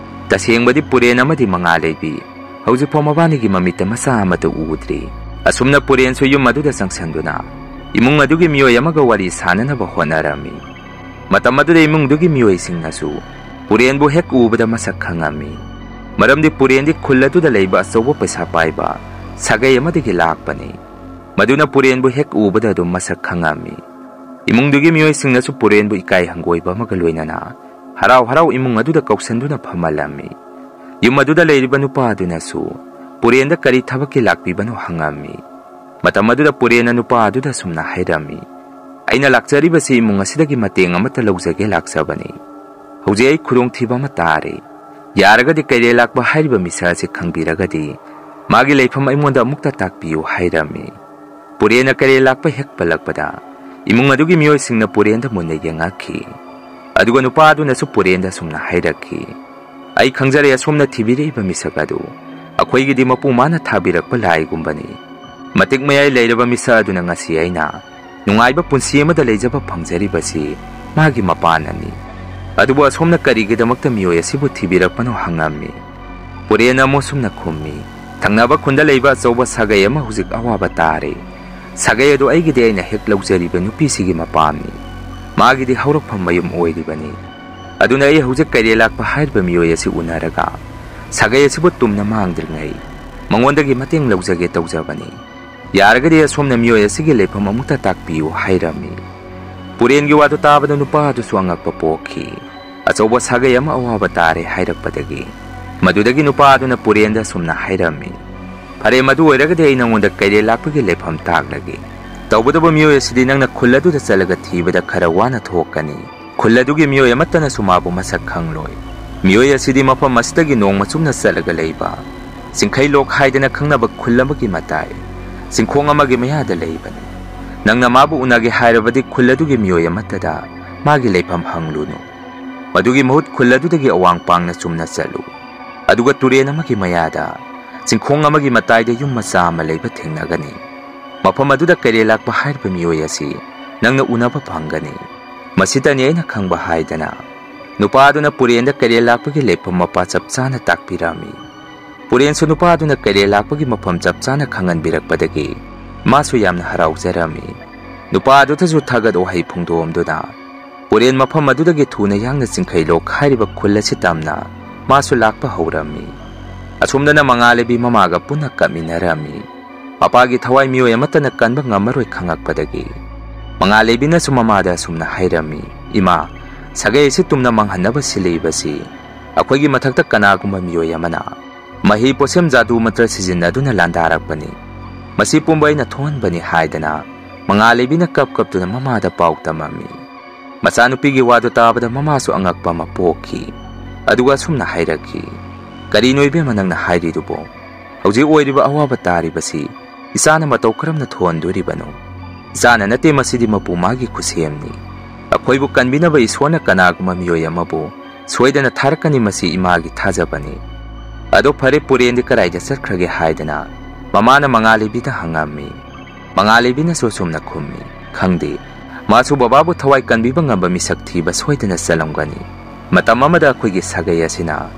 ꯇꯁꯦꯡꯕꯗꯤ ꯄꯨꯔꯦꯟ ꯑꯃꯗꯤ ꯃꯉꯥ ꯂꯩꯕꯤ ꯍꯧꯖꯤꯛꯐꯥꯎ ꯃꯕꯥꯅꯤꯒꯤ ꯃꯃꯤꯠꯇ ꯃꯆꯥ ꯑꯃꯠꯇ ꯎꯗ꯭ꯔꯤ꯫ ꯑꯁꯨꯝꯅ ꯄꯨꯔꯦꯟꯁꯨ ꯌꯨꯝ ꯑꯗꯨꯗ ꯆꯪꯁꯤꯟꯗꯨꯅ ꯏꯃꯨꯡ ꯑꯗꯨꯒꯤ ꯃꯤꯑꯣꯏ ꯑꯃꯒ ꯋꯥꯔꯤ ꯁꯥꯅꯅꯕ ꯍꯣꯠꯅꯔꯝꯃꯤ꯫ ꯃꯇꯝ ꯑꯗꯨꯗ ꯏꯃꯨꯡꯗꯨꯒꯤ ꯃꯤꯑꯣꯏꯁꯤꯡꯅꯁꯨ ꯄꯨꯔꯦꯟꯕꯨ ꯍꯦꯛ ꯎꯕꯗ ꯃꯁꯛ ꯈꯪꯉꯝꯃꯤ꯫ ꯃꯔꯝꯗꯤ ꯄꯨꯔꯦꯟꯗꯤ ꯈꯨꯜ ꯑꯗꯨꯗ ꯂꯩꯕ ꯑꯆꯧꯕ ꯄꯩꯁꯥ ꯄꯥꯏꯕ ꯁꯥꯒꯩ ꯑꯃꯗꯒꯤ ꯂꯥꯛꯄꯅꯤ꯫ ꯃꯗꯨꯅ ꯄꯨꯔꯦꯟꯕꯨ ꯍꯦꯛ ꯎꯕꯗ ꯑꯗꯨꯝ ꯃꯁꯛ ꯈꯪꯉꯝꯃꯤ꯫ ꯏꯃꯨꯡꯗꯨꯒꯤ ꯃꯤꯑꯣꯏꯁꯤꯡꯅꯁꯨ ꯄꯨꯔꯦꯟꯕꯨ ꯏꯀꯥꯏ ꯍꯪꯒꯣꯏꯕ ꯑꯃꯒ ꯂꯣꯏꯅꯅ ꯍꯔꯥꯎ ꯍꯔꯥꯎ ꯏꯃꯨꯡ ꯑꯗꯨꯗ ꯀꯧꯁꯟꯗꯨꯅ ꯐꯝꯍꯜꯂꯝꯃꯤ꯫ ꯌꯨꯝ ꯑꯗꯨꯗ ꯂꯩꯔꯤꯕ ꯅꯨꯄꯥ ꯑꯗꯨꯅꯁꯨ ꯄꯨꯔꯦꯟꯗ ꯀꯔꯤ ꯊꯕꯛꯀꯤ ꯂꯥꯛꯄꯤꯕꯅꯣ ꯍꯪꯉꯝꯃꯤ꯫ ꯃꯇꯝ ꯑꯗꯨꯗ ꯄꯨꯔꯦꯟꯅ ꯅꯨꯄꯥ ꯑꯗꯨꯗ ꯑꯁꯨꯝꯅ ꯍꯥꯏꯔꯝꯃꯤ, "ꯑꯩꯅ ꯂꯥꯛꯆꯔꯤꯕꯁꯤ ꯏꯃꯨꯡ ꯑꯁꯤꯗꯒꯤ ꯃꯇꯦꯡ ꯑꯃꯠꯇ ꯂꯧꯖꯒꯦ ꯂꯥꯛꯆꯕꯅꯤ꯫ ꯍꯧꯖꯤꯛ ꯑꯩ ꯈꯨꯗꯣꯡꯊꯤꯕ ꯑꯃ ꯇꯥꯔꯦ꯫ ꯌꯥꯔꯒꯗꯤ ꯀꯩꯔꯦꯜ ꯂꯥꯛꯄ ꯍꯥꯏꯔꯤꯕ ꯃꯤꯁꯛ ꯑꯁꯤ ꯈꯪꯕꯤꯔꯒꯗꯤ ꯃꯥꯒꯤ ꯂꯩꯐꯝ ꯑꯩꯉꯣꯟꯗ ꯑꯃꯨꯛꯇ ꯇꯥꯛꯄꯤꯌꯨ" ꯍꯥꯏꯔꯝꯃꯤ꯫ ꯄꯨꯔꯦꯟꯅ ꯀꯩꯔꯦꯜ ꯂꯥꯛꯄ ꯍꯦꯛ ꯄꯜꯂꯛꯄꯗ ꯏꯃꯨꯡ ꯑꯗꯨꯒꯤ ꯃꯤꯑꯣꯏꯁꯤꯡꯅ ꯄꯨꯔꯦꯟꯗ ꯃꯨꯟꯅ ꯌꯦꯡꯉꯛꯈꯤ꯫ ꯑꯗꯨꯒ ꯅꯨꯄꯥ ꯑꯗꯨꯅꯁꯨ ꯄꯨꯔꯦꯟꯗ ꯑꯁꯨꯝꯅ ꯍꯥꯏꯔꯛꯈꯤ, "ꯑꯩ ꯈꯪꯖꯔꯦ, ꯑꯁꯣꯝꯅ ꯊꯤꯕꯤꯔꯛꯏꯕ ꯃꯤꯁꯛ ꯑꯗꯨ ꯑꯩꯈꯣꯏꯒꯤꯗꯤ ꯃꯄꯨ ꯃꯥꯅ ꯊꯥꯕꯤꯔꯛꯄ ꯂꯥꯏꯒꯨꯝꯕꯅꯤ꯫ ꯃꯇꯤꯛ ꯃꯌꯥꯏ ꯂꯩꯔꯕ ꯃꯤꯁꯛ ꯑꯗꯨꯅ ꯉꯁꯤ ꯑꯩꯅ ꯅꯨꯡꯉꯥꯏꯕ ꯄꯨꯟꯁꯤ ꯑꯃꯗ ꯂꯩꯖꯕ ꯐꯪꯖꯔꯤꯕꯁꯤ ꯃꯥꯒꯤ ꯃꯄꯥꯟꯅꯅꯤ꯫ ꯑꯗꯨꯕꯨ ꯑꯁꯣꯝꯅ ꯀꯔꯤꯒꯤꯗꯃꯛꯇ ꯃꯤꯑꯣꯏ ꯑꯁꯤꯕꯨ ꯊꯤꯕꯤꯔꯛꯄꯅꯣ?" ꯍꯪꯉꯝꯃꯤ꯫ ꯄꯨꯔꯦꯟꯅ ꯑꯃꯨꯛ ꯁꯨꯝꯅ ꯈꯨꯝꯃꯤ, "ꯊꯪꯅꯕ ꯈꯨꯟꯗ ꯂꯩꯕ ꯑꯆꯧꯕ ꯁꯥꯒꯩ ꯑꯃ ꯍꯧꯖꯤꯛ ꯑꯋꯥꯕ ꯇꯥꯔꯦ꯫ ꯁꯥꯒꯩ ꯑꯗꯨ ꯑꯩꯒꯤꯗꯤ ꯑꯩꯅ ꯍꯦꯛ ꯂꯧꯖꯔꯤꯕ ꯅꯨꯄꯤꯁꯤꯒꯤ ꯃꯄꯥꯝꯅꯤ꯫ ꯃꯥꯒꯤꯗꯤ ꯍꯧꯔꯛꯐꯝ ꯃꯌꯨꯝ ꯑꯣꯏꯔꯤꯕꯅꯤ꯫ ꯑꯗꯨꯅ ꯑꯩ ꯍꯧꯖꯤꯛ ꯀꯩꯔꯦꯜ ꯂꯥꯛꯄ ꯍꯥꯏꯔꯤꯕ ꯃꯤꯑꯣꯏ ꯑꯁꯤ ꯎꯅꯔꯒ ꯁꯥꯒꯩ ꯑꯁꯤꯕꯨ ꯇꯨꯝꯅ ꯃꯥꯡꯗ꯭ꯔꯤꯉꯩ ꯃꯉꯣꯟꯗꯒꯤ ꯃꯇꯦꯡ ꯂꯧꯖꯒꯦ ꯇꯧꯖꯕꯅꯤ꯫ ꯌꯥꯔꯒꯗꯤ ꯑꯁꯣꯝꯅ ꯃꯤꯑꯣꯏ ꯑꯁꯤꯒꯤ ꯂꯩꯐꯝ ꯑꯃꯨꯛꯇ ꯇꯥꯛꯄꯤꯌꯨ" ꯍꯥꯏꯔꯝꯃꯤ꯫ ꯄꯨꯔꯦꯟꯒꯤ ꯋꯥꯗꯨ ꯇꯥꯕꯗ ꯅꯨꯄꯥ ꯑꯗꯨꯁꯨ ꯑꯉꯛꯄ ꯄꯣꯛꯈꯤ꯫ "ꯑꯆꯧꯕ ꯁꯥꯒꯩ ꯑꯃ ꯑꯋꯥꯕ ꯇꯥꯔꯦ" ꯍꯥꯏꯔꯛꯄꯗꯒꯤ ꯃꯗꯨꯗꯒꯤ ꯅꯨꯄꯥ ꯑꯗꯨꯅ ꯄꯨꯔꯦꯟꯗ ꯑꯁꯨꯝꯅ ꯍꯥꯏꯔꯝꯃꯤ, "ꯐꯔꯦ, ꯃꯗꯨ ꯑꯣꯏꯔꯒꯗꯤ ꯑꯩ ꯅꯉꯣꯟꯗ ꯀꯩꯔꯦꯜ ꯂꯥꯛꯄꯒꯤ ꯂꯩꯐꯝ ꯇꯥꯛꯂꯒꯦ꯫ ꯇꯧꯕꯇꯕꯨ ꯃꯤꯑꯣꯏ ꯑꯁꯤꯗꯤ ꯅꯪꯅ ꯈꯨꯜ ꯑꯗꯨꯗ ꯆꯠꯂꯒ ꯊꯤꯕꯗ ꯈꯔ ꯋꯥꯅ ꯊꯣꯛꯀꯅꯤ꯫ ꯈꯨꯜ ꯑꯗꯨꯒꯤ ꯃꯤꯑꯣꯏ ꯑꯃꯠꯇꯅꯁꯨ ꯃꯥꯕꯨ ꯃꯁꯛ ꯈꯪꯂꯣꯏ꯫ ꯃꯤꯑꯣꯏ ꯑꯁꯤꯗꯤ ꯃꯐꯝ ꯑꯁꯤꯗꯒꯤ ꯅꯣꯡꯃ ꯆꯨꯞꯅ ꯆꯠꯂꯒ ꯂꯩꯕ ꯆꯤꯡꯈꯩ ꯂꯣꯛ ꯍꯥꯏꯗꯅ ꯈꯪꯅꯕ ꯈꯨꯜ ꯑꯃꯒꯤ ꯃꯇꯥꯏ ꯆꯤꯡꯈꯣꯡ ꯑꯃꯒꯤ ꯃꯌꯥꯗ ꯂꯩꯕꯅꯤ꯫ ꯅꯪꯅ ꯃꯥꯕꯨ ꯎꯅꯒꯦ ꯍꯥꯏꯔꯕꯗꯤ ꯈꯨꯜ ꯑꯗꯨꯒꯤ ꯃꯤꯑꯣꯏ ꯑꯃꯠꯇꯗ ꯃꯥꯒꯤ ꯂꯩꯐꯝ ꯍꯪꯂꯨꯅꯨ꯫ ꯃꯗꯨꯒꯤ ꯃꯍꯨꯠ ꯈꯨꯜ ꯑꯗꯨꯗꯒꯤ ꯑꯋꯥꯡ ꯄꯥꯡꯅ ꯆꯨꯝꯅ ꯆꯠꯂꯨ꯫ ꯑꯗꯨꯒ ꯇꯨꯔꯦꯜ ꯑꯃꯒꯤ ꯃꯌꯥꯗ ꯆꯤꯡꯈꯣꯡ ꯑꯃꯒꯤ ꯃꯇꯥꯏꯗ ꯌꯨꯝ ꯃꯆꯥ ꯑꯃ ꯂꯩꯕ ꯊꯦꯡꯅꯒꯅꯤ꯫ ꯃꯐꯝ ꯑꯗꯨꯗ ꯀꯩꯔꯦꯜ ꯂꯥꯛꯄ ꯍꯥꯏꯔꯤꯕ ꯃꯤꯑꯣꯏ ꯑꯁꯤ ꯅꯪꯅ ꯎꯅꯕ ꯐꯪꯒꯅꯤ꯫ ꯃꯁꯤꯇꯅꯤ ꯑꯩꯅ ꯈꯪꯕ" ꯍꯥꯏꯗꯅ ꯅꯨꯄꯥ ꯑꯗꯨꯅ ꯄꯨꯔꯦꯟꯗ ꯀꯩꯔꯦꯜ ꯂꯥꯛꯄꯒꯤ ꯂꯩꯐꯝ ꯃꯄꯥ ꯆꯞ ꯆꯥꯅ ꯇꯥꯛꯄꯤꯔꯝꯃꯤ꯫ ꯄꯨꯔꯦꯟꯁꯨ ꯅꯨꯄꯥ ꯑꯗꯨꯅ ꯀꯩꯔꯦꯜ ꯂꯥꯛꯄꯒꯤ ꯃꯐꯝ ꯆꯞ ꯆꯥꯅ ꯈꯪꯍꯟꯕꯤꯔꯛꯄꯗꯒꯤ ꯃꯥꯁꯨ ꯌꯥꯝꯅ ꯍꯔꯥꯎꯖꯔꯝꯃꯤ꯫ ꯅꯨꯄꯥ ꯑꯗꯨꯗꯁꯨ ꯊꯥꯒꯠ ꯋꯥꯍꯩ ꯐꯣꯡꯗꯣꯛꯑꯝꯗꯨꯅ ꯄꯨꯔꯦꯟ ꯃꯐꯝ ꯑꯗꯨꯗꯒꯤ ꯊꯨꯅ ꯌꯥꯡꯅ ꯆꯤꯡꯈꯩ ꯂꯣꯛ ꯍꯥꯏꯔꯤꯕ ꯈꯨꯜ ꯑꯁꯤ ꯇꯝꯅ ꯃꯥꯁꯨ ꯂꯥꯛꯄ ꯍꯧꯔꯝꯃꯤ꯫ ꯑꯁꯣꯝꯗꯅ ꯃꯉꯥꯂꯩꯕꯤ ꯃꯃꯥꯒ ꯄꯨꯟꯅ ꯀꯞꯃꯤꯟꯅꯔꯝꯃꯤ꯫ ꯃꯄꯥꯒꯤ ꯊꯋꯥꯏ ꯃꯤꯑꯣꯏ ꯑꯃꯠꯇꯅ ꯀꯟꯕ ꯉꯝꯃꯔꯣꯏ ꯈꯪꯉꯛꯄꯗꯒꯤ ꯃꯉꯥꯜꯂꯩꯕꯤꯅꯁꯨ ꯃꯃꯥꯗ ꯑꯁꯨꯝꯅ ꯍꯥꯏꯔꯝꯃꯤ, "ꯏꯃꯥ, ꯁꯥꯒꯩ ꯑꯁꯤ ꯇꯨꯝꯅ ꯃꯥꯡꯍꯟꯅꯕ ꯁꯤꯜꯂꯤꯕꯁꯤ ꯑꯩꯈꯣꯏꯒꯤ ꯃꯊꯛꯇ ꯀꯅꯥꯒꯨꯝꯕ ꯃꯤꯑꯣꯏ ꯑꯃꯅ ꯃꯍꯤ ꯄꯣꯠꯁꯦꯝ ꯖꯥꯗꯨ ꯃꯟꯇ꯭ꯔ ꯁꯤꯖꯤꯟꯅꯗꯨꯅ ꯂꯥꯟꯗꯥꯔꯛꯄꯅꯤ꯫ ꯃꯁꯤ ꯄꯨꯝꯕ ꯑꯩꯅ ꯊꯣꯛꯍꯟꯕꯅꯤ" ꯍꯥꯏꯗꯅ ꯃꯉꯥꯜꯂꯩꯕꯤꯅ ꯀꯞ ꯀꯞꯇꯨꯅ ꯃꯃꯥꯗ ꯄꯥꯎ ꯇꯝꯃꯝꯃꯤ꯫ ꯃꯆꯥꯅꯨꯄꯤꯒꯤ ꯋꯥꯗꯨ ꯇꯥꯕꯗ ꯃꯃꯥꯁꯨ ꯑꯉꯛꯄ ꯑꯃ ꯄꯣꯛꯈꯤ꯫ ꯑꯗꯨꯒ ꯑꯁꯨꯝꯅ ꯍꯥꯏꯔꯛꯈꯤ, "ꯀꯔꯤꯅꯣ ꯏꯕꯦꯝꯃ ꯅꯪꯅ ꯍꯥꯏꯔꯤꯗꯨꯕꯣ? ꯍꯧꯖꯤꯛ ꯑꯣꯏꯔꯤꯕ ꯑꯋꯥꯕ ꯇꯥꯔꯤꯕꯁꯤ ꯏꯆꯥꯅ ꯃꯇꯧ ꯀꯔꯝꯅ ꯊꯣꯛꯍꯟꯗꯣꯔꯤꯕꯅꯣ? ꯏꯆꯥꯅ ꯅꯠꯇꯦ, ꯃꯁꯤꯗꯤ ꯃꯄꯨ ꯃꯥꯒꯤ ꯈꯨꯠꯁꯦꯝꯅꯤ꯫ ꯑꯩꯈꯣꯏꯕꯨ ꯀꯟꯕꯤꯅꯕ ꯏꯁꯣꯔꯅ ꯀꯅꯥꯒꯨꯝꯕ ꯃꯤꯑꯣꯏ ꯑꯃꯕꯨ ꯁꯣꯏꯗꯅ ꯊꯥꯔꯛꯀꯅꯤ, ꯃꯁꯤ ꯏꯃꯥꯒꯤ ꯊꯥꯖꯕꯅꯤ꯫ ꯑꯗꯣ ꯐꯔꯦ, ꯄꯨꯔꯦꯟꯗꯤ ꯀꯗꯥꯏꯗ ꯆꯠꯈ꯭ꯔꯒꯦ?" ꯍꯥꯏꯗꯅ ꯃꯃꯥꯅ ꯃꯉꯥꯜꯂꯩꯕꯤꯗ ꯍꯪꯉꯝꯃꯤ꯫ ꯃꯉꯥꯜꯂꯩꯕꯤꯅꯁꯨ ꯑꯁꯨꯝꯅ ꯈꯨꯝꯃꯤ, "ꯈꯪꯗꯦ, ꯃꯥꯁꯨ ꯕꯕꯥꯕꯨ ꯊꯋꯥꯏ ꯀꯟꯕꯤꯕ ꯉꯝꯕ ꯃꯤꯁꯛ ꯊꯤꯕ ꯁꯣꯏꯗꯅ ꯆꯠꯂꯝꯒꯅꯤ꯫ ꯃꯇꯝ ꯑꯃꯗ ꯑꯩꯈꯣꯏꯒꯤ ꯁꯥꯒꯩ ꯑꯁꯤꯅ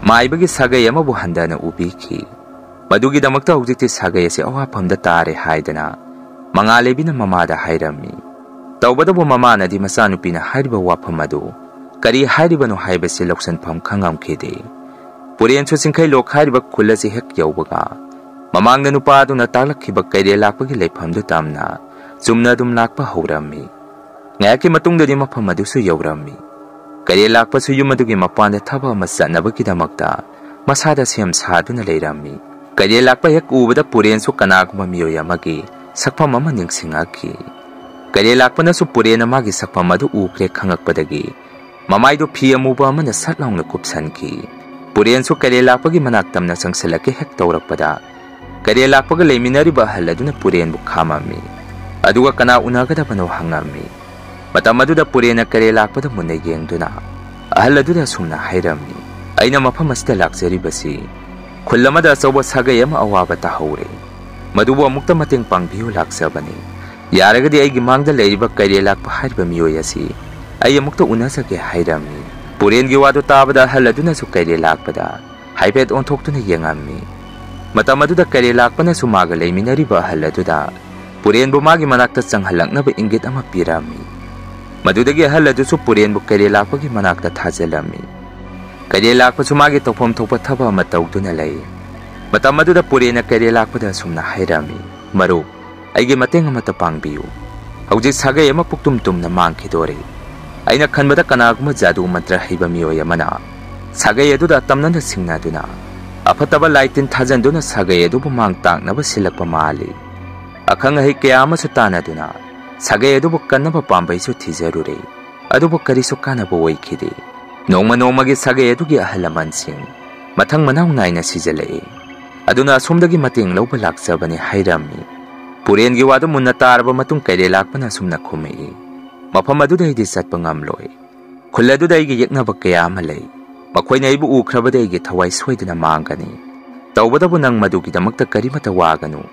ꯃꯥꯏꯕꯒꯤ ꯁꯥꯒꯩ ꯑꯃꯕꯨ ꯍꯟꯊꯅ ꯎꯕꯤꯈꯤ꯫ ꯃꯗꯨꯒꯤꯗꯃꯛꯇ ꯍꯧꯖꯤꯛꯇꯤ ꯁꯥꯒꯩ ꯑꯁꯤ ꯑꯋꯥꯐꯝꯗ ꯇꯥꯔꯦ" ꯍꯥꯏꯗꯅ ꯃꯉꯥꯜꯂꯩꯕꯤꯅ ꯃꯃꯥꯗ ꯍꯥꯏꯔꯝꯃꯤ꯫ ꯇꯧꯕꯇꯕꯨ ꯃꯃꯥꯅꯗꯤ ꯃꯆꯥꯅꯨꯄꯤꯅ ꯍꯥꯏꯔꯤꯕ ꯋꯥꯐꯝ ꯑꯗꯨ ꯀꯔꯤ ꯍꯥꯏꯔꯤꯕꯅꯣ ꯍꯥꯏꯕꯁꯤ ꯂꯧꯁꯤꯟꯐꯝ ꯈꯪꯉꯝꯈꯤꯗꯦ꯫ ꯄꯨꯔꯦꯟꯁꯨ ꯆꯤꯡꯈꯩꯂꯣꯛ ꯍꯥꯏꯔꯤꯕ ꯈꯨꯜ ꯑꯁꯤ ꯍꯦꯛ ꯌꯧꯕꯒ ꯃꯃꯥꯡꯗ ꯅꯨꯄꯥ ꯑꯗꯨꯅ ꯇꯥꯛꯂꯛꯈꯤꯕ ꯀꯩꯔꯦꯜ ꯂꯥꯛꯄꯒꯤ ꯂꯩꯐꯝꯗꯨ ꯇꯝꯅ ꯆꯨꯝꯅ ꯑꯗꯨꯝ ꯂꯥꯛꯄ ꯍꯧꯔꯝꯃꯤ꯫ ꯉꯥꯏꯍꯥꯛꯀꯤ ꯃꯇꯨꯡꯗꯗꯤ ꯃꯐꯝ ꯑꯗꯨꯁꯨ ꯌꯧꯔꯝꯃꯤ꯫ ꯀꯩꯔꯦꯜ ꯂꯥꯛꯄꯁꯨ ꯌꯨꯝ ꯑꯗꯨꯒꯤ ꯃꯄꯥꯟꯗ ꯊꯕꯛ ꯑꯃ ꯆꯠꯅꯕꯒꯤꯗꯃꯛꯇ ꯃꯁꯥꯗ ꯁꯦꯝ ꯁꯥꯗꯨꯅ ꯂꯩꯔꯝꯃꯤ꯫ ꯀꯩꯔꯦꯜ ꯂꯥꯛꯄ ꯍꯦꯛ ꯎꯕꯗ ꯄꯨꯔꯦꯟꯁꯨ ꯀꯅꯥꯒꯨꯝꯕ ꯃꯤꯑꯣꯏ ꯑꯃꯒꯤ ꯁꯛꯐꯝ ꯑꯃ ꯅꯤꯡꯁꯤꯡꯉꯛꯈꯤ꯫ ꯀꯩꯔꯦꯜ ꯂꯥꯛꯄꯅꯁꯨ ꯄꯨꯔꯦꯟꯅ ꯃꯥꯒꯤ ꯁꯛꯐꯝ ꯑꯗꯨ ꯎꯈ꯭ꯔꯦ ꯈꯪꯉꯛꯄꯗꯒꯤ ꯃꯃꯥꯏꯗꯨ ꯐꯤ ꯑꯃꯨꯕ ꯑꯃꯅ ꯁꯠ ꯂꯥꯎꯅ ꯀꯨꯞꯁꯟꯈꯤ꯫ ꯄꯨꯔꯦꯟꯁꯨ ꯀꯩꯔꯦꯜ ꯂꯥꯛꯄꯒꯤ ꯃꯅꯥꯛ ꯇꯝꯅ ꯆꯪꯁꯤꯜꯂꯛꯀꯦ ꯍꯦꯛ ꯇꯧꯔꯛꯄꯗ, ꯀꯩꯔꯦꯜ ꯂꯥꯛꯄꯒ ꯂꯩꯃꯤꯟꯅꯔꯤꯕ ꯑꯍꯜ ꯑꯗꯨꯅ ꯄꯨꯔꯦꯟꯕꯨ ꯈꯥꯝꯃꯝꯃꯤ꯫ ꯑꯗꯨꯒ ꯀꯅꯥ ꯎꯅꯒꯗꯕꯅꯣ ꯍꯪꯉꯝꯃꯤ꯫ ꯃꯇꯝ ꯑꯗꯨꯗ ꯄꯨꯔꯦꯟꯅ ꯀꯩꯔꯦꯜ ꯂꯥꯛꯄꯗ ꯃꯨꯟꯅ ꯌꯦꯡꯗꯨꯅ ꯑꯍꯜ ꯑꯗꯨꯗ ꯑꯁꯨꯝꯅ ꯍꯥꯏꯔꯝꯃꯤ, "ꯑꯩꯅ ꯃꯐꯝ ꯑꯁꯤꯗ ꯂꯥꯛꯆꯔꯤꯕꯁꯤ ꯈꯨꯜ ꯑꯃꯗ ꯑꯆꯧꯕ ꯁꯥꯒꯩ ꯑꯃ ꯑꯋꯥꯕ ꯇꯥꯍꯧꯔꯦ꯫ ꯃꯗꯨꯕꯨ ꯑꯃꯨꯛꯇ ꯃꯇꯦꯡ ꯄꯥꯡꯕꯤꯌꯨ ꯂꯥꯛꯆꯕꯅꯤ꯫ ꯌꯥꯔꯒꯗꯤ ꯑꯩꯒꯤ ꯃꯥꯡꯗ ꯂꯩꯔꯤꯕ ꯀꯩꯔꯦꯜ ꯂꯥꯛꯄ ꯍꯥꯏꯔꯤꯕ ꯃꯤꯑꯣꯏ ꯑꯁꯤ ꯑꯩ ꯑꯃꯨꯛꯇ ꯎꯅꯖꯒꯦ" ꯍꯥꯏꯔꯝꯃꯤ꯫ ꯄꯨꯔꯦꯟꯒꯤ ꯋꯥꯗꯨ ꯇꯥꯕꯗ ꯑꯍꯜ ꯑꯗꯨꯅꯁꯨ ꯀꯩꯔꯦꯜ ꯂꯥꯛꯄꯗ ꯍꯥꯏꯐꯦꯠ ꯑꯣꯟꯊꯣꯛꯇꯨꯅ ꯌꯦꯡꯉꯝꯃꯤ꯫ ꯃꯇꯝ ꯑꯗꯨꯗ ꯀꯩꯔꯦꯜ ꯂꯥꯛꯄꯅꯁꯨ ꯃꯥꯒ ꯂꯩꯃꯤꯟꯅꯔꯤꯕ ꯑꯍꯜ ꯑꯗꯨꯗ ꯄꯨꯔꯦꯟꯕꯨ ꯃꯥꯒꯤ ꯃꯅꯥꯛꯇ ꯆꯪꯍꯜꯂꯛꯅꯕ ꯏꯪꯒꯤꯠ ꯑꯃ ꯄꯤꯔꯝꯃꯤ꯫ ꯃꯗꯨꯗꯒꯤ ꯑꯍꯜ ꯑꯗꯨꯁꯨ ꯄꯨꯔꯦꯟꯕꯨ ꯀꯩꯔꯦꯜ ꯂꯥꯛꯄꯒꯤ ꯃꯅꯥꯛꯇ ꯊꯥꯖꯤꯜꯂꯝꯃꯤ꯫ ꯀꯩꯔꯦꯜ ꯂꯥꯛꯄꯁꯨ ꯃꯥꯒꯤ ꯇꯧꯐꯝ ꯊꯣꯛꯄ ꯊꯕꯛ ꯑꯃ ꯇꯧꯗꯨꯅ ꯂꯩ꯫ ꯃꯇꯝ ꯑꯗꯨꯗ ꯄꯨꯔꯦꯟꯅ ꯀꯩꯔꯦꯜ ꯂꯥꯛꯄꯗ ꯑꯁꯨꯝꯅ ꯍꯥꯏꯔꯝꯃꯤ, "ꯃꯔꯨꯞ, ꯑꯩꯒꯤ ꯃꯇꯦꯡ ꯑꯃꯠꯇ ꯄꯥꯡꯕꯤꯌꯨ꯫ ꯍꯧꯖꯤꯛ ꯁꯥꯒꯩ ꯑꯃ ꯄꯨꯛꯇꯨꯝ ꯇꯨꯝꯅ ꯃꯥꯡꯈꯤꯗꯣꯔꯦ꯫ ꯑꯩꯅ ꯈꯟꯕꯗ ꯀꯅꯥꯒꯨꯝꯕ ꯖꯥꯗꯨ ꯃꯟꯇ꯭ꯔ ꯍꯩꯕ ꯃꯤꯑꯣꯏ ꯑꯃꯅ ꯁꯥꯒꯩ ꯑꯗꯨꯗ ꯇꯝꯅꯅ ꯁꯤꯡꯅꯗꯨꯅ, ꯑꯐꯠꯇꯕ ꯂꯥꯏ ꯇꯤꯟ ꯊꯥꯖꯟꯗꯨꯅ ꯁꯥꯒꯩ ꯑꯗꯨꯕꯨ ꯃꯥꯡ ꯇꯥꯛꯅꯕ ꯁꯤꯜꯂꯛꯄ ꯃꯥꯜꯂꯤ꯫ ꯑꯈꯪ ꯑꯍꯩ ꯀꯌꯥ ꯑꯃꯁꯨ ꯇꯥꯟꯅꯗꯨꯅ ꯁꯥꯒꯩ ꯑꯗꯨꯕꯨ ꯀꯟꯅꯕ ꯄꯥꯝꯕꯩꯁꯨ ꯊꯤꯖꯔꯨꯔꯦ꯫ ꯑꯗꯨꯕꯨ ꯀꯔꯤꯁꯨ ꯀꯥꯟꯅꯕ ꯑꯣꯏꯈꯤꯗꯦ꯫ ꯅꯣꯡꯃ ꯅꯣꯡꯃꯒꯤ ꯁꯥꯒꯩ ꯑꯗꯨꯒꯤ ꯑꯍꯜ ꯂꯃꯟꯁꯤꯡ ꯃꯊꯪ ꯃꯅꯥꯎ ꯅꯥꯏꯅ ꯁꯤꯖꯤꯜꯂꯛꯏ꯫ ꯑꯗꯨꯅ ꯑꯁꯣꯝꯗꯒꯤ ꯃꯇꯦꯡ ꯂꯧꯕ ꯂꯥꯛꯆꯕꯅꯤ ꯍꯥꯏꯔꯝꯃꯤ꯫ ꯄꯨꯔꯦꯟꯒꯤ ꯋꯥꯗꯨ ꯃꯨꯟꯅ ꯇꯥꯔꯕ ꯃꯇꯨꯡ ꯀꯩꯔꯦꯜ ꯂꯥꯛꯄꯅ ꯑꯁꯨꯝꯅ ꯈꯨꯝꯃꯛꯏ, "ꯃꯐꯝ ꯑꯗꯨꯗ ꯑꯩꯗꯤ ꯆꯠꯄ ꯉꯝꯂꯣꯏ꯫ ꯈꯨꯜ ꯑꯗꯨꯗ ꯑꯩꯒꯤ ꯌꯦꯛꯅꯕ ꯀꯌꯥ ꯑꯃ ꯂꯩ꯫ ꯃꯈꯣꯏꯅ ꯑꯩꯕꯨ ꯎꯈ꯭ꯔꯕꯗꯤ ꯑꯩꯒꯤ ꯊꯋꯥꯏ ꯁꯣꯏꯗꯅ ꯃꯥꯡꯒꯅꯤ꯫ ꯇꯧꯕꯇꯕꯨ ꯅꯪ ꯃꯗꯨꯒꯤꯗꯃꯛꯇ ꯀꯔꯤꯃꯠꯇ ꯋꯥꯒꯅꯨ꯫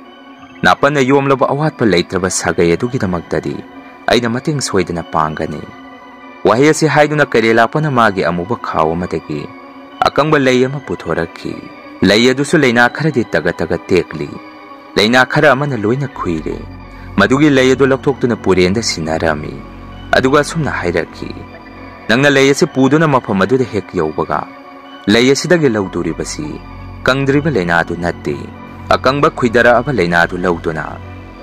ꯅꯥꯄꯟꯅ ꯌꯣꯝꯂꯕ ꯑꯋꯥꯠꯄ ꯂꯩꯇ꯭ꯔꯕ ꯁꯥꯒꯩ ꯑꯗꯨꯒꯤꯗꯃꯛꯇꯗꯤ ꯑꯩꯅ ꯃꯇꯦꯡ ꯁꯣꯏꯗꯅ ꯄꯥꯡꯒꯅꯤ"꯫ ꯋꯥꯍꯩ ꯑꯁꯤ ꯍꯥꯏꯗꯨꯅ ꯀꯩꯔꯦꯜ ꯂꯥꯛꯄꯅ ꯃꯥꯒꯤ ꯑꯃꯨꯕ ꯈꯥꯎ ꯑꯃꯗꯒꯤ ꯑꯀꯪꯕ ꯂꯩ ꯑꯃ ꯄꯨꯊꯣꯔꯛꯈꯤ꯫ ꯂꯩ ꯑꯗꯨꯁꯨ ꯂꯩꯅꯥ ꯈꯔꯗꯤ ꯇꯒꯠ ꯇꯒꯠ ꯇꯦꯛꯂꯤ꯫ ꯂꯩꯅꯥ ꯈꯔ ꯑꯃꯅ ꯂꯣꯏꯅ ꯈꯨꯏꯔꯦ꯫ ꯃꯗꯨꯒꯤ ꯂꯩ ꯑꯗꯨ ꯂꯧꯊꯣꯛꯇꯨꯅ ꯄꯨꯔꯦꯟꯗ ꯁꯤꯟꯅꯔꯝꯃꯤ꯫ ꯑꯗꯨꯒ ꯑꯁꯨꯝꯅ ꯍꯥꯏꯔꯛꯈꯤ, "ꯅꯪꯅ ꯂꯩ ꯑꯁꯤ ꯄꯨꯗꯨꯅ ꯃꯐꯝ ꯑꯗꯨꯗ ꯍꯦꯛ ꯌꯧꯕꯒ, ꯂꯩ ꯑꯁꯤꯗꯒꯤ ꯂꯧꯗꯣꯔꯤꯕꯁꯤ ꯀꯪꯗ꯭ꯔꯤꯕ ꯂꯩꯅꯥꯗꯨ ꯅꯠꯇꯦ꯫ ꯑꯀꯪꯕ ꯈꯨꯏꯗꯔꯛꯑꯕ ꯂꯩꯅꯥꯗꯨ ꯂꯧꯗꯨꯅ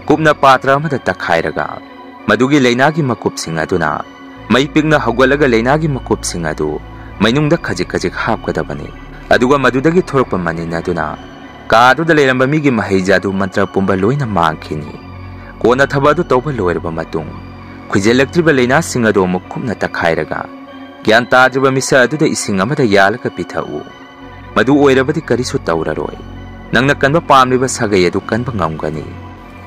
ꯀꯨꯞꯅ ꯄꯥꯇ꯭ꯔ ꯑꯃꯗ ꯇꯛꯈꯥꯏꯔꯒ, ꯃꯗꯨꯒꯤ ꯂꯩꯅꯥꯒꯤ ꯃꯀꯨꯞꯁꯤꯡ ꯑꯗꯨꯅ ꯃꯩ ꯄꯤꯛꯅ ꯍꯧꯒꯠꯂꯒ ꯂꯩꯅꯥꯒꯤ ꯃꯀꯨꯞꯁꯤꯡ ꯑꯗꯨ ꯃꯩꯅꯨꯡꯗ ꯈꯖꯤꯛ ꯈꯖꯤꯛ ꯍꯥꯞꯀꯗꯕꯅꯤ꯫ ꯑꯗꯨꯒ ꯃꯗꯨꯗꯒꯤ ꯊꯣꯔꯛꯄ ꯃꯅꯤꯟ ꯑꯗꯨꯅ ꯀꯥ ꯑꯗꯨꯗ ꯂꯩꯔꯝꯕ ꯃꯤꯒꯤ ꯃꯍꯩ ꯖꯥꯗꯨ ꯃꯟꯇ꯭ꯔ ꯄꯨꯝꯕ ꯂꯣꯏꯅ ꯃꯥꯡꯈꯤꯅꯤ꯫ ꯀꯣꯟꯅ ꯊꯕꯛ ꯑꯗꯨ ꯇꯧꯕ ꯂꯣꯏꯔꯕ ꯃꯇꯨꯡ, ꯈꯨꯏꯖꯤꯜꯂꯛꯇ꯭ꯔꯤꯕ ꯂꯩꯅꯥꯁꯤꯡ ꯑꯗꯨ ꯑꯃꯨꯛ ꯀꯨꯞꯅ ꯇꯛꯈꯥꯏꯔꯒ, ꯒ꯭ꯌꯥꯟ ꯇꯥꯗ꯭ꯔꯤꯕ ꯃꯤꯁꯛ ꯑꯗꯨꯗ ꯏꯁꯤꯡ ꯑꯃꯗ ꯌꯥꯜꯂꯒ ꯄꯤꯊꯛꯎ꯫ ꯃꯗꯨ ꯑꯣꯏꯔꯕꯗꯤ ꯀꯔꯤꯁꯨ ꯇꯧꯔꯔꯣꯏ꯫ ꯅꯪꯅ ꯀꯟꯕ ꯄꯥꯝꯂꯤꯕ ꯁꯥꯒꯩ ꯑꯗꯨ ꯀꯟꯕ ꯉꯝꯒꯅꯤ꯫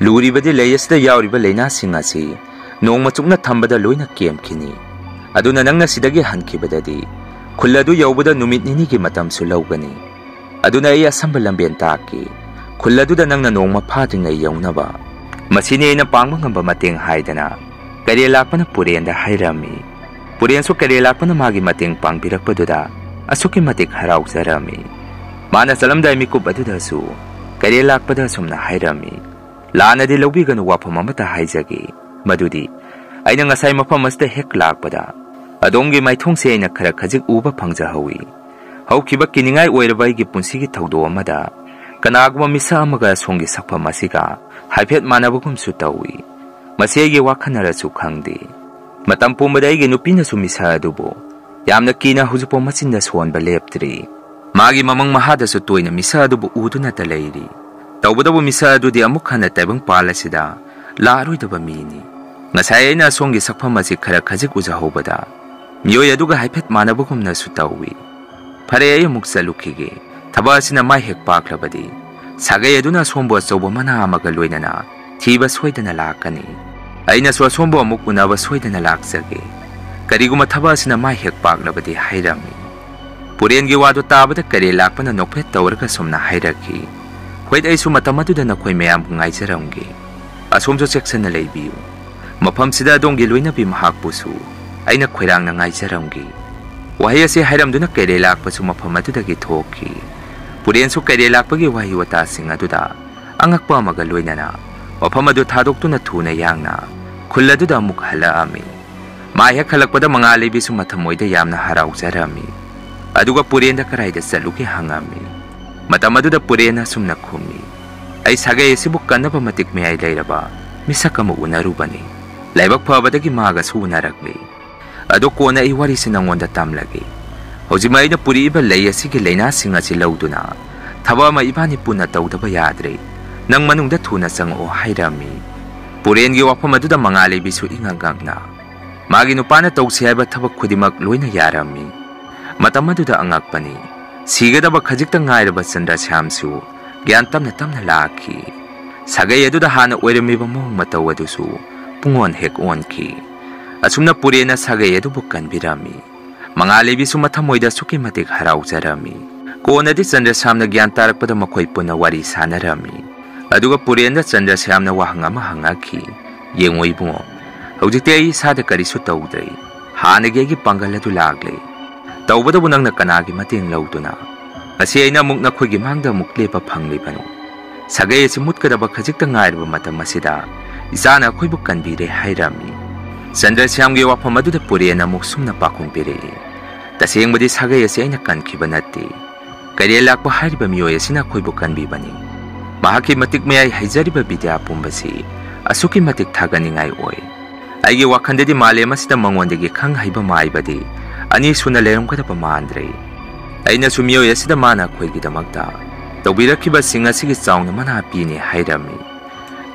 ꯂꯨꯔꯤꯕꯗꯤ ꯂꯩ ꯑꯁꯤꯗ ꯌꯥꯎꯔꯤꯕ ꯂꯩꯅꯥꯁꯤꯡ ꯑꯁꯤ ꯅꯣꯡꯃ ꯆꯨꯞꯅ ꯊꯝꯕꯗ ꯂꯣꯏꯅ ꯀꯦꯝꯈꯤꯅꯤ꯫ ꯑꯗꯨꯅ ꯅꯪꯅ ꯁꯤꯗꯒꯤ ꯍꯟꯈꯤꯕꯗꯗꯤ ꯈꯨꯜ ꯑꯗꯨ ꯌꯧꯕꯗ ꯅꯨꯃꯤꯠ ꯅꯤꯅꯤꯒꯤ ꯃꯇꯝꯁꯨ ꯂꯧꯒꯅꯤ꯫ ꯑꯗꯨꯅ ꯑꯩ ꯑꯁꯝꯕ ꯂꯝꯕꯦꯟ ꯇꯥꯛꯀꯦ꯫ ꯈꯨꯜ ꯑꯗꯨꯗ ꯅꯪꯅ ꯅꯣꯡꯃ ꯐꯥꯗ꯭ꯔꯤꯉꯩ ꯌꯧꯅꯕ꯫ ꯃꯁꯤꯅꯤ ꯑꯩꯅ ꯄꯥꯡꯕ ꯉꯝꯕ ꯃꯇꯦꯡ" ꯍꯥꯏꯗꯅ ꯀꯩꯔꯦꯜ ꯂꯥꯛꯄꯅ ꯄꯨꯔꯦꯟꯗ ꯍꯥꯏꯔꯝꯃꯤ꯫ ꯄꯨꯔꯦꯟꯁꯨ ꯀꯩꯔꯦꯜ ꯂꯥꯛꯄꯅ ꯃꯥꯒꯤ ꯃꯇꯦꯡ ꯄꯥꯡꯕꯤꯔꯛꯄꯗꯨꯗ ꯑꯁꯨꯛꯀꯤ ꯃꯇꯤꯛ ꯍꯔꯥꯎꯖꯔꯝꯃꯤ꯫ ꯃꯥꯅ ꯆꯠꯂꯝꯗꯥꯏ ꯃꯤꯀꯨꯞ ꯑꯗꯨꯗꯁꯨ ꯀꯩꯔꯦꯜ ꯂꯥꯛꯄꯗ ꯑꯁꯨꯝꯅ ꯍꯥꯏꯔꯝꯃꯤ, "ꯂꯥꯟꯅꯗꯤ ꯂꯧꯕꯤꯒꯅꯨ, ꯋꯥꯐꯝ ꯑꯃꯇ ꯍꯥꯏꯖꯒꯦ꯫ ꯃꯗꯨꯗꯤ ꯑꯩꯅ ꯉꯁꯥꯏ ꯃꯐꯝ ꯑꯁꯤꯗ ꯍꯦꯛ ꯂꯥꯛꯄꯗ ꯑꯗꯣꯝꯒꯤ ꯃꯥꯏꯊꯣꯡꯁꯦ ꯑꯩꯅ ꯈꯔ ꯈꯖꯤꯛ ꯎꯕ ꯐꯪꯖꯍꯧꯏ꯫ ꯍꯧꯈꯤꯕ ꯀꯤꯅꯤꯡꯉꯥꯏ ꯑꯣꯏꯔꯕ ꯑꯩꯒꯤ ꯄꯨꯟꯁꯤꯒꯤ ꯊꯧꯗꯣꯛ ꯑꯃꯗ ꯀꯅꯥꯒꯨꯝꯕ ꯃꯤꯁꯛ ꯑꯃꯒ ꯁꯣꯝꯒꯤ ꯁꯛꯐꯝ ꯑꯁꯤꯒ ꯍꯥꯏꯐꯦꯠ ꯃꯥꯟꯅꯕꯒꯨꯝꯁꯨ ꯇꯧꯏ꯫ ꯃꯁꯤ ꯑꯩꯒꯤ ꯋꯥꯈꯟꯅꯔꯁꯨ ꯈꯪꯗꯦ꯫ ꯃꯇꯝ ꯄꯨꯝꯕꯗ ꯑꯩꯒꯤ ꯅꯨꯄꯤꯅꯁꯨ ꯃꯤꯁꯛ ꯑꯗꯨꯕꯨ ꯌꯥꯝꯅ ꯀꯤꯅ ꯍꯧꯖꯤꯛꯐꯥꯎ ꯃꯆꯤꯟꯗ ꯁꯣꯟꯕ ꯂꯦꯞꯇ꯭ꯔꯤ꯫ ꯃꯥꯒꯤ ꯃꯃꯪ ꯃꯍꯥꯗꯁꯨ ꯇꯣꯏꯅ ꯃꯤꯁꯛ ꯑꯗꯨꯕꯨ ꯎꯗꯨꯅꯇ ꯂꯩꯔꯤ꯫ ꯇꯧꯕꯇꯕꯨ ꯃꯤꯁꯛ ꯑꯗꯨꯗꯤ ꯑꯃꯨꯛ ꯍꯟꯅ ꯇꯥꯏꯕꯪꯄꯥꯜ ꯑꯁꯤꯗ ꯂꯥꯛꯑꯔꯣꯏꯗꯕ ꯃꯤꯅꯤ꯫ ꯉꯁꯥꯏ ꯑꯩꯅ ꯑꯁꯣꯝꯒꯤ ꯁꯛꯐꯝ ꯑꯁꯤ ꯈꯔ ꯈꯖꯤꯛ ꯎꯖꯍꯧꯕꯗ, ꯃꯤꯑꯣꯏ ꯑꯗꯨꯒ ꯍꯥꯏꯐꯦꯠ ꯃꯥꯟꯅꯕꯒꯨꯝꯅꯁꯨ ꯇꯧꯏ꯫ ꯐꯔꯦ, ꯑꯩ ꯑꯃꯨꯛ ꯆꯠꯂꯨꯈꯤꯒꯦ꯫ ꯊꯕꯛ ꯑꯁꯤꯅ ꯃꯥꯏ ꯍꯦꯛ ꯄꯥꯛꯂꯕꯗꯤ, ꯁꯥꯒꯩ ꯑꯗꯨꯅ ꯑꯁꯣꯝꯕꯨ ꯑꯆꯧꯕ ꯃꯅꯥ ꯑꯃꯒ ꯂꯣꯏꯅꯅ ꯊꯤꯕ ꯁꯣꯏꯗꯅ ꯂꯥꯛꯀꯅꯤ꯫ ꯑꯩꯅꯁꯨ ꯑꯁꯣꯝꯕꯨ ꯑꯃꯨꯛ ꯎꯅꯕ ꯁꯣꯏꯗꯅ ꯂꯥꯛꯆꯒꯦ, ꯀꯔꯤꯒꯨꯝꯕ ꯊꯕꯛ ꯑꯁꯤꯅ ꯃꯥꯏ ꯍꯦꯛ ꯄꯥꯛꯂꯕꯗꯤ, ꯍꯥꯏꯔꯝꯃꯤ꯫ ꯄꯨꯔꯦꯟꯒꯤ ꯋꯥꯗꯨ ꯇꯥꯕꯗ ꯀꯩꯔꯦꯜ ꯂꯥꯛꯄꯅ ꯅꯣꯛꯐꯦꯠ ꯇꯧꯔꯒ ꯁꯨꯝꯅ ꯍꯥꯏꯔꯛꯈꯤ, "ꯍꯣꯏ, ꯑꯩꯁꯨ ꯃꯇꯝ ꯑꯗꯨꯗ ꯅꯈꯣꯏ ꯃꯌꯥꯝꯕꯨ ꯉꯥꯏꯖꯔꯝꯒꯦ꯫ ꯑꯁꯣꯝꯁꯨ ꯆꯦꯛꯁꯤꯟꯅ ꯂꯩꯕꯤꯌꯨ꯫ ꯃꯐꯝꯁꯤꯗ ꯑꯗꯣꯝꯒꯤ ꯂꯣꯏꯅꯕꯤ ꯃꯍꯥꯛꯄꯨꯁꯨ ꯑꯩꯅ ꯈꯣꯏꯔꯥꯡꯅ ꯉꯥꯏꯖꯔꯝꯒꯦ"꯫ ꯋꯥꯍꯩ ꯑꯁꯤ ꯍꯥꯏꯔꯝꯗꯨꯅ ꯀꯩꯔꯦꯜ ꯂꯥꯛꯄꯁꯨ ꯃꯐꯝ ꯑꯗꯨꯗꯒꯤ ꯊꯣꯛꯈꯤ꯫ ꯄꯨꯔꯦꯟꯁꯨ ꯀꯩꯔꯦꯜ ꯂꯥꯛꯄꯒꯤ ꯋꯥꯍꯩ ꯋꯥꯇꯥꯁꯤꯡ ꯑꯗꯨꯗ ꯑꯉꯛꯄ ꯑꯃꯒ ꯂꯣꯏꯅꯅ ꯃꯐꯝ ꯑꯗꯨ ꯊꯥꯗꯣꯛꯇꯨꯅ ꯊꯨꯅ ꯌꯥꯡꯅ ꯈꯨꯜ ꯑꯗꯨꯗ ꯑꯃꯨꯛ ꯍꯜꯂꯛꯑꯝꯃꯤ꯫ ꯃꯥ ꯍꯦꯛ ꯍꯜꯂꯛꯄꯗ ꯃꯉꯥꯜ ꯂꯩꯕꯤꯁꯨ ꯃꯊꯃꯣꯏꯗ ꯌꯥꯝꯅ ꯍꯔꯥꯎꯖꯔꯝꯃꯤ꯫ ꯑꯗꯨꯒ ꯄꯨꯔꯦꯟꯗ ꯀꯔꯥꯏꯗ ꯆꯠꯂꯨꯒꯦ ꯍꯪꯉꯝꯃꯤ꯫ ꯃꯇꯝ ꯑꯗꯨꯗ ꯄꯨꯔꯦꯟꯅ ꯑꯁꯨꯝꯅ ꯈꯨꯝꯃꯤ, "ꯑꯩ ꯁꯥꯒꯩ ꯑꯁꯤꯕꯨ ꯀꯟꯅꯕ ꯃꯇꯤꯛ ꯃꯌꯥꯏ ꯂꯩꯔꯕ ꯃꯤꯁꯛ ꯑꯃ ꯎꯅꯔꯨꯕꯅꯤ꯫ ꯂꯥꯏꯕꯛ ꯐꯕꯗꯒꯤ ꯃꯥꯒꯁꯨ ꯎꯅꯔꯛꯂꯤ꯫ ꯑꯗꯣ ꯀꯣꯟꯅ ꯑꯩ ꯋꯥꯔꯤꯁꯤ ꯅꯉꯣꯟꯗ ꯇꯝꯂꯒꯦ꯫ ꯍꯧꯖꯤꯛꯃꯛ ꯑꯩꯅ ꯄꯨꯔꯛꯏꯕ ꯂꯩ ꯑꯁꯤꯒꯤ ꯂꯥꯏꯅꯥꯁꯤꯡ ꯑꯁꯤ ꯂꯧꯗꯨꯅ ꯊꯕꯛ ꯑꯃ ꯏꯕꯥꯅꯤ ꯄꯨꯟꯅ ꯇꯧꯗꯕ ꯌꯥꯗ꯭ꯔꯦ꯫ ꯅꯪ ꯃꯅꯨꯡꯗ ꯊꯨꯅ ꯆꯪꯉꯛꯑꯣ" ꯍꯥꯏꯔꯝꯃꯤ꯫ ꯄꯨꯔꯦꯟꯒꯤ ꯋꯥꯐꯝ ꯑꯗꯨꯗ ꯃꯉꯥꯜ ꯂꯩꯕꯤꯁꯨ ꯏꯉꯛ ꯉꯛꯅ ꯃꯥꯒꯤ ꯅꯨꯄꯥꯅ ꯇꯧꯁꯤ ꯍꯥꯏꯕ ꯊꯕꯛ ꯈꯨꯗꯤꯡꯃꯛ ꯂꯣꯏꯅ ꯌꯥꯔꯝꯃꯤ꯫ ꯃꯇꯝ ꯑꯗꯨꯗ ꯑꯉꯛꯄꯅꯤ, ꯁꯤꯒꯗꯕ ꯈꯖꯤꯛꯇ ꯉꯥꯏꯔꯕ ꯆꯟꯗ꯭ꯔꯁ꯭ꯌꯥꯝꯁꯨ ꯒ꯭ꯌꯥꯟ ꯇꯞꯅ ꯇꯞꯅ ꯂꯥꯛꯈꯤ꯫ ꯁꯥꯒꯩ ꯑꯗꯨꯗ ꯍꯥꯟꯅ ꯑꯣꯏꯔꯝꯃꯤꯕ ꯃꯑꯣꯡ ꯃꯇꯧ ꯑꯗꯨꯁꯨ ꯄꯨꯡꯑꯣꯟ ꯍꯦꯛ ꯑꯣꯟꯈꯤ꯫ ꯑꯁꯨꯝꯅ ꯄꯨꯔꯦꯟꯅ ꯁꯥꯒꯩ ꯑꯗꯨꯕꯨ ꯀꯟꯕꯤꯔꯝꯃꯤ꯫ ꯃꯉꯥꯜ ꯂꯩꯕꯤꯁꯨ ꯃꯊꯃꯣꯏꯗ ꯑꯁꯨꯛꯀꯤ ꯃꯇꯤꯛ ꯍꯔꯥꯎꯖꯔꯝꯃꯤ꯫ ꯀꯣꯟꯅꯗꯤ ꯆꯟꯗ꯭ꯔꯁ꯭ꯌꯥꯝꯅ ꯒ꯭ꯌꯥꯟ ꯇꯥꯔꯛꯄꯗ ꯃꯈꯣꯏ ꯄꯨꯟꯅ ꯋꯥꯔꯤ ꯁꯥꯟꯅꯔꯝꯃꯤ꯫ ꯑꯗꯨꯒ ꯄꯨꯔꯦꯟꯗ ꯆꯟꯗ꯭ꯔꯁ꯭ꯌꯥꯝꯅ ꯋꯥꯍꯪ ꯑꯃ ꯍꯪꯉꯛꯈꯤ, "ꯌꯦꯡꯉꯣ ꯏꯕꯨꯡꯉꯣ, ꯍꯧꯖꯤꯛꯇꯤ ꯑꯩ ꯏꯁꯥꯗ ꯀꯔꯤꯁꯨ ꯇꯧꯗ꯭ꯔꯦ꯫ ꯍꯥꯟꯅꯒꯤ ꯑꯩꯒꯤ ꯄꯥꯡꯒꯜ ꯑꯗꯨ ꯂꯥꯛꯂꯦ꯫ ꯇꯧꯕꯇꯕꯨ ꯅꯪꯅ ꯀꯅꯥꯒꯤ ꯃꯇꯦꯡ ꯂꯧꯗꯨꯅ ꯉꯁꯤ ꯑꯩꯅ ꯑꯃꯨꯛ ꯅꯈꯣꯏꯒꯤ ꯃꯥꯡꯗ ꯑꯃꯨꯛ ꯂꯦꯞꯄ ꯐꯪꯂꯤꯕꯅꯣ? ꯁꯥꯒꯩ ꯑꯁꯤ ꯃꯨꯠꯀꯗꯕ ꯈꯖꯤꯛꯇ ꯉꯥꯏꯔꯕ ꯃꯇꯝ ꯑꯁꯤꯗ ꯏꯆꯥꯅ ꯑꯩꯈꯣꯏꯕꯨ ꯀꯟꯕꯤꯔꯦ" ꯍꯥꯏꯔꯝꯃꯤ꯫ ꯆꯟꯗ꯭ꯔꯁ꯭ꯌꯥꯝꯒꯤ ꯋꯥꯐꯝ ꯑꯗꯨꯗ ꯄꯨꯔꯦꯟꯅ ꯑꯃꯨꯛ ꯁꯨꯝꯅ ꯄꯥꯎꯈꯨꯝ ꯄꯤꯔꯛꯏ, "ꯇꯁꯦꯡꯕꯗꯤ ꯁꯥꯒꯩ ꯑꯁꯤ ꯑꯩꯅ ꯀꯟꯈꯤꯕ ꯅꯠꯇꯦ꯫ ꯀꯩꯔꯦꯜ ꯂꯥꯛꯄ ꯍꯥꯏꯔꯤꯕ ꯃꯤꯑꯣꯏ ꯑꯁꯤꯅ ꯑꯩꯈꯣꯏꯕꯨ ꯀꯟꯕꯤꯕꯅꯤ꯫ ꯃꯍꯥꯛꯀꯤ ꯃꯇꯤꯛ ꯃꯌꯥꯏ ꯍꯩꯖꯔꯤꯕ ꯕꯤꯗ꯭ꯌꯥ ꯄꯨꯝꯕꯁꯤ ꯑꯁꯨꯛꯀꯤ ꯃꯇꯤꯛ ꯊꯥꯒꯠꯅꯤꯡꯉꯥꯏ ꯑꯣꯏ꯫ ꯑꯩꯒꯤ ꯋꯥꯈꯜꯗꯗꯤ ꯃꯥꯂꯦꯝ ꯑꯁꯤꯗ ꯃꯉꯣꯟꯗꯒꯤ ꯈꯪ ꯍꯩꯕ ꯃꯥꯏꯕꯗꯤ ꯑꯅꯤ ꯁꯨꯅ ꯂꯩꯔꯝꯒꯗꯕ ꯃꯥꯟꯗ꯭ꯔꯦ꯫ ꯑꯩꯅꯁꯨ ꯃꯤꯑꯣꯏ ꯑꯁꯤꯗ ꯃꯥꯅ ꯑꯩꯈꯣꯏꯒꯤꯗꯃꯛꯇ ꯇꯧꯕꯤꯔꯛꯈꯤꯕꯁꯤꯡ ꯑꯁꯤꯒꯤ ꯆꯥꯎꯅ ꯃꯅꯥ ꯄꯤꯅꯤ ꯍꯥꯏꯔꯝꯃꯤ꯫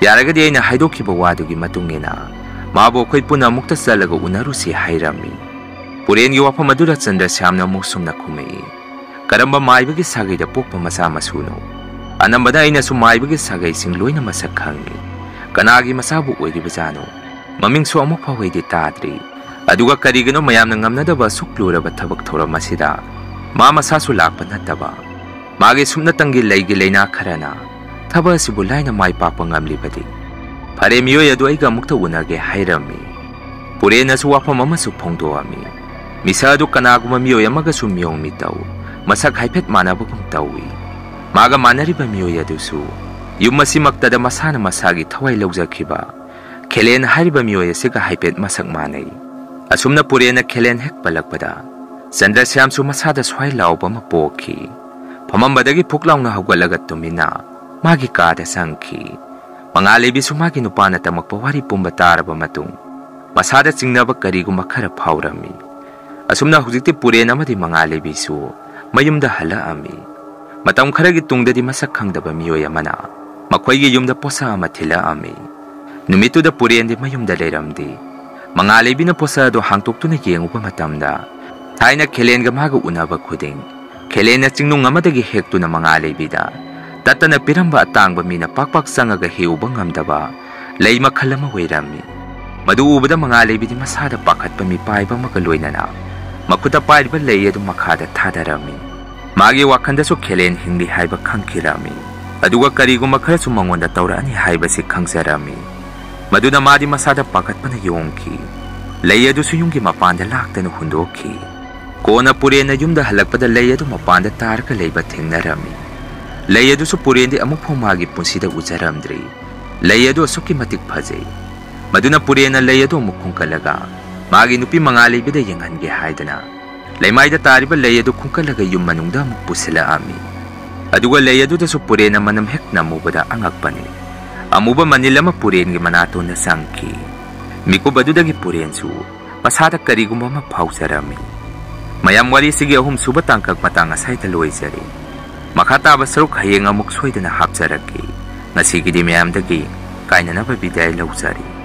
ꯌꯥꯔꯒꯗꯤ ꯑꯩꯅ ꯍꯥꯏꯗꯣꯛꯈꯤꯕ ꯋꯥꯗꯨꯒꯤ ꯃꯇꯨꯡ ꯏꯟꯅ ꯃꯥꯕꯨ ꯑꯩꯈꯣꯏ ꯄꯨꯟꯅ ꯑꯃꯨꯛꯇ ꯆꯠꯂꯒ ꯎꯅꯔꯨꯁꯤ ꯍꯥꯏꯔꯝꯃꯤ꯫ ꯄꯨꯔꯦꯟꯒꯤ ꯋꯥꯐꯝ ꯑꯗꯨꯗ ꯆꯟꯗ꯭ꯔꯁ꯭ꯌꯥꯝꯅ ꯑꯃꯨꯛ ꯁꯨꯝꯅ ꯈꯨꯝꯃꯛꯏ, "ꯀꯔꯝꯕ ꯃꯥꯏꯕꯒꯤ ꯁꯥꯒꯩꯗ ꯄꯣꯛꯄ ꯃꯆꯥ ꯃꯁꯨꯅꯣ? ꯑꯅꯝꯕꯅ ꯑꯩꯅꯁꯨ ꯃꯥꯏꯕꯒꯤ ꯁꯥꯒꯩꯁꯤꯡ ꯂꯣꯏꯅ ꯃꯁꯛ ꯈꯪꯏ꯫ ꯀꯅꯥꯒꯤ ꯃꯆꯥꯕꯨ ꯑꯣꯏꯔꯤꯕꯖꯥꯠꯅꯣ? ꯃꯃꯤꯡꯁꯨ ꯑꯃꯨꯛ ꯐꯥꯎ ꯑꯩꯗꯤ ꯇꯥꯗ꯭ꯔꯤ꯫ ꯑꯗꯨꯒ ꯀꯔꯤꯒꯤꯅꯣ ꯃꯌꯥꯝꯅ ꯉꯝꯅꯗꯕ ꯑꯁꯨꯛ ꯂꯨꯔꯕ ꯊꯕꯛ ꯊꯧꯔꯝ ꯑꯁꯤꯗ ꯃꯥ ꯃꯁꯥꯁꯨ ꯂꯥꯛꯄ ꯅꯠꯇꯕ, ꯃꯥꯒꯤ ꯁꯨꯞꯅꯇꯪꯒꯤ ꯂꯩꯒꯤ ꯂꯩꯅꯥ ꯈꯔꯅ ꯊꯕꯛ ꯑꯁꯤꯕꯨ ꯂꯥꯏꯅ ꯃꯥꯏ ꯄꯥꯛꯄ ꯉꯝꯂꯤꯕꯗꯤ? ꯐꯔꯦ, ꯃꯤꯑꯣꯏ ꯑꯗꯨ ꯑꯩꯒ ꯑꯃꯨꯛꯇ ꯎꯅꯒꯦ" ꯍꯥꯏꯔꯝꯃꯤ꯫ ꯄꯨꯔꯦꯟꯅꯁꯨ ꯋꯥꯐꯝ ꯑꯃꯁꯨ ꯐꯣꯡꯗꯣꯛꯑꯝꯃꯤ꯫ ꯃꯤꯁꯛ ꯑꯗꯨ ꯀꯅꯥꯒꯨꯝꯕ ꯃꯤꯑꯣꯏ ꯑꯃꯒꯁꯨ ꯃꯤꯑꯣꯡ ꯃꯤꯇꯧ, ꯃꯁꯛ ꯍꯥꯏꯐꯦꯠ ꯃꯥꯟꯅꯕꯒꯨꯝ ꯇꯧꯏ꯫ ꯃꯥꯒ ꯃꯥꯟꯅꯔꯤꯕ ꯃꯤꯑꯣꯏ ꯑꯗꯨꯁꯨ ꯌꯨꯝ ꯑꯁꯤꯃꯛꯇꯗ ꯃꯁꯥꯅ ꯃꯁꯥꯒꯤ ꯊꯋꯥꯏ ꯂꯧꯖꯈꯤꯕ ꯈꯦꯂꯦꯟ ꯍꯥꯏꯔꯤꯕ ꯃꯤꯑꯣꯏ ꯑꯁꯤꯒ ꯍꯥꯏꯐꯦꯠ ꯃꯁꯛ ꯃꯥꯟꯅꯩ꯫ ꯑꯁꯨꯝꯅ ꯄꯨꯔꯦꯟꯅ ꯈꯦꯂꯦꯟ ꯍꯦꯛ ꯄꯜꯂꯛꯄꯗ ꯆꯟꯗ꯭ꯔꯁ꯭ꯌꯥꯝꯁꯨ ꯃꯁꯥꯗ ꯁ꯭ꯋꯥꯏ ꯂꯥꯎꯕ ꯑꯃ ꯄꯣꯛꯈꯤ꯫ ꯐꯝꯃꯝꯕꯗꯒꯤ ꯐꯨꯛ ꯂꯥꯎꯅ ꯍꯧꯒꯠꯂꯒ ꯇꯨꯃꯤꯟꯅ ꯃꯥꯒꯤ ꯀꯥꯗ ꯆꯪꯈꯤ꯫ ꯃꯉꯥꯜꯂꯩꯕꯤꯁꯨ ꯃꯥꯒꯤ ꯅꯨꯄꯥꯅ ꯇꯝꯃꯛꯄ ꯋꯥꯔꯤ ꯄꯨꯝꯕ ꯇꯥꯔꯕ ꯃꯇꯨꯡ ꯃꯁꯥꯗ ꯆꯤꯡꯅꯕ ꯀꯔꯤꯒꯨꯝꯕ ꯈꯔ ꯐꯥꯎꯔꯝꯃꯤ꯫ ꯑꯁꯨꯝꯅ ꯍꯧꯖꯤꯛꯇꯤ ꯄꯨꯔꯦꯟ ꯑꯃꯗꯤ ꯃꯉꯥꯜꯂꯩꯕꯤꯁꯨ ꯃꯌꯨꯝꯗ ꯍꯜꯂꯛꯑꯝꯃꯤ꯫ ꯃꯇꯝ ꯈꯔꯒꯤ ꯇꯨꯡꯗꯗꯤ ꯃꯁꯛ ꯈꯪꯗꯕ ꯃꯤꯑꯣꯏ ꯑꯃꯅ ꯃꯈꯣꯏꯒꯤ ꯌꯨꯝꯗ ꯄꯣꯠꯁꯛ ꯑꯃ ꯊꯤꯜꯂꯛꯑꯝꯃꯤ꯫ ꯅꯨꯃꯤꯠꯇꯨꯗ ꯄꯨꯔꯦꯟꯗꯤ ꯃꯌꯨꯝꯗ ꯂꯩꯔꯝꯗꯦ꯫ ꯃꯉꯥꯜꯂꯩꯕꯤꯅ ꯄꯣꯠꯁꯛ ꯑꯗꯨ ꯍꯥꯡꯇꯣꯛꯇꯨꯅ ꯌꯦꯡꯉꯨꯕ ꯃꯇꯝꯗ ꯊꯥꯏꯅ ꯈꯦꯂꯦꯟꯒ ꯃꯥꯒ ꯎꯅꯕ ꯈꯨꯗꯤꯡ ꯈꯦꯂꯦꯟꯅ ꯆꯤꯡꯅꯨꯡ ꯑꯃꯗꯒꯤ ꯍꯦꯛꯇꯨꯅ ꯃꯉꯥꯜꯂꯩꯕꯤꯗ ꯇꯠꯇꯅ ꯄꯤꯔꯝꯕ ꯑꯇꯥꯡꯕ ꯃꯤꯅ ꯄꯥꯛ ꯄꯥꯛ ꯆꯪꯉꯒ ꯍꯦꯛꯎꯕ ꯉꯝꯗꯕ ꯂꯩ ꯃꯈꯜ ꯑꯃ ꯑꯣꯏꯔꯝꯃꯤ꯫ ꯃꯗꯨ ꯎꯕꯗ ꯃꯉꯥꯜꯂꯩꯕꯤꯗꯤ ꯃꯁꯥꯗ ꯄꯥꯈꯠꯄ ꯃꯤꯄꯥꯏꯕ ꯑꯃꯒ ꯂꯣꯏꯅꯅ ꯃꯈꯨꯠꯇ ꯄꯥꯏꯔꯤꯕ ꯂꯩ ꯑꯗꯨ ꯃꯈꯥꯗ ꯊꯥꯗꯔꯝꯃꯤ꯫ ꯃꯥꯒꯤ ꯋꯥꯈꯜꯗꯁꯨ ꯈꯦꯂꯦꯟ ꯍꯤꯡꯂꯤ ꯍꯥꯏꯕ ꯈꯪꯈꯤꯔꯝꯃꯤ꯫ ꯑꯗꯨꯒ ꯀꯔꯤꯒꯨꯝꯕ ꯈꯔꯁꯨ ꯃꯉꯣꯟꯗ ꯇꯧꯔꯛꯑꯅꯤ ꯍꯥꯏꯕꯁꯤ ꯈꯪꯖꯔꯝꯃꯤ꯫ ꯃꯗꯨꯅ ꯃꯥꯗꯤ ꯃꯁꯥꯗ ꯄꯥꯈꯠꯄꯅ ꯌꯣꯝꯈꯤ꯫ ꯂꯩ ꯑꯗꯨꯁꯨ ꯌꯨꯝꯒꯤ ꯃꯄꯥꯟꯗ ꯂꯥꯛꯇꯅ ꯍꯨꯟꯗꯣꯛꯈꯤ꯫ ꯀꯣꯟꯅ ꯄꯨꯔꯦꯟꯅ ꯌꯨꯝꯗ ꯍꯜꯂꯛꯄꯗ ꯂꯩ ꯑꯗꯨ ꯃꯄꯥꯟꯗ ꯇꯥꯔꯒ ꯂꯩꯕ ꯊꯦꯡꯅꯔꯝꯃꯤ꯫ ꯂꯩ ꯑꯗꯨꯁꯨ ꯄꯨꯔꯦꯟꯗꯤ ꯑꯃꯨꯛꯐꯥꯎ ꯃꯥꯒꯤ ꯄꯨꯟꯁꯤꯗ ꯎꯖꯔꯝꯗ꯭ꯔꯤ꯫ ꯂꯩ ꯑꯗꯨ ꯑꯁꯨꯛꯀꯤ ꯃꯇꯤꯛ ꯐꯖꯩ꯫ ꯃꯗꯨꯅ ꯄꯨꯔꯦꯟꯅ ꯂꯩ ꯑꯗꯨ ꯑꯃꯨꯛ ꯈꯨꯟꯀꯠꯂꯒ ꯃꯥꯒꯤ ꯅꯨꯄꯤ ꯃꯉꯥꯜꯂꯩꯕꯤꯗ ꯌꯦꯡꯍꯟꯒꯦ ꯍꯥꯏꯗꯅ ꯂꯩꯃꯥꯏꯗ ꯇꯥꯔꯤꯕ ꯂꯩ ꯑꯗꯨ ꯈꯨꯟꯀꯠꯂꯒ ꯌꯨꯝ ꯃꯅꯨꯡꯗ ꯑꯃꯨꯛ ꯄꯨꯁꯤꯜꯂꯛꯑꯝꯃꯤ꯫ ꯑꯗꯨꯒ ꯂꯩ ꯑꯗꯨꯗꯁꯨ ꯄꯨꯔꯦꯟꯅ ꯃꯅꯝ ꯍꯦꯛ ꯅꯝꯃꯨꯕꯗ ꯑꯉꯛꯄꯅꯤ꯫ ꯑꯃꯨꯕ ꯃꯅꯤꯜ ꯑꯃ ꯄꯨꯔꯦꯟꯒꯤ ꯃꯅꯥꯇꯣꯟꯗ ꯆꯪꯈꯤ꯫ ꯃꯤꯀꯨꯞ ꯑꯗꯨꯗꯒꯤ ꯄꯨꯔꯦꯟꯁꯨ ꯃꯁꯥꯗ ꯀꯔꯤꯒꯨꯝꯕ ꯑꯃ ꯐꯥꯎꯖꯔꯝꯃꯤ꯫ ꯃꯌꯥꯝ, ꯋꯥꯔꯤꯁꯤꯒꯤ ꯑꯍꯨꯝꯁꯨꯕ ꯇꯥꯡꯀꯛ ꯃꯇꯥꯡ ꯑꯁꯥꯏꯗ ꯂꯣꯏꯖꯔꯦ꯫ ꯃꯈꯥ ꯇꯥꯕ ꯁꯔꯨꯛ ꯍꯌꯦꯡ ꯑꯃꯨꯛ ꯁꯣꯏꯗꯅ ꯍꯥꯞꯆꯔꯛꯀꯦ꯫ ꯉꯁꯤꯒꯤꯗꯤ ꯃꯌꯥꯝꯗꯒꯤ ꯀꯥꯏꯅꯅꯕ ꯕꯤꯗꯥꯏ ꯂꯧꯖꯔꯤ꯫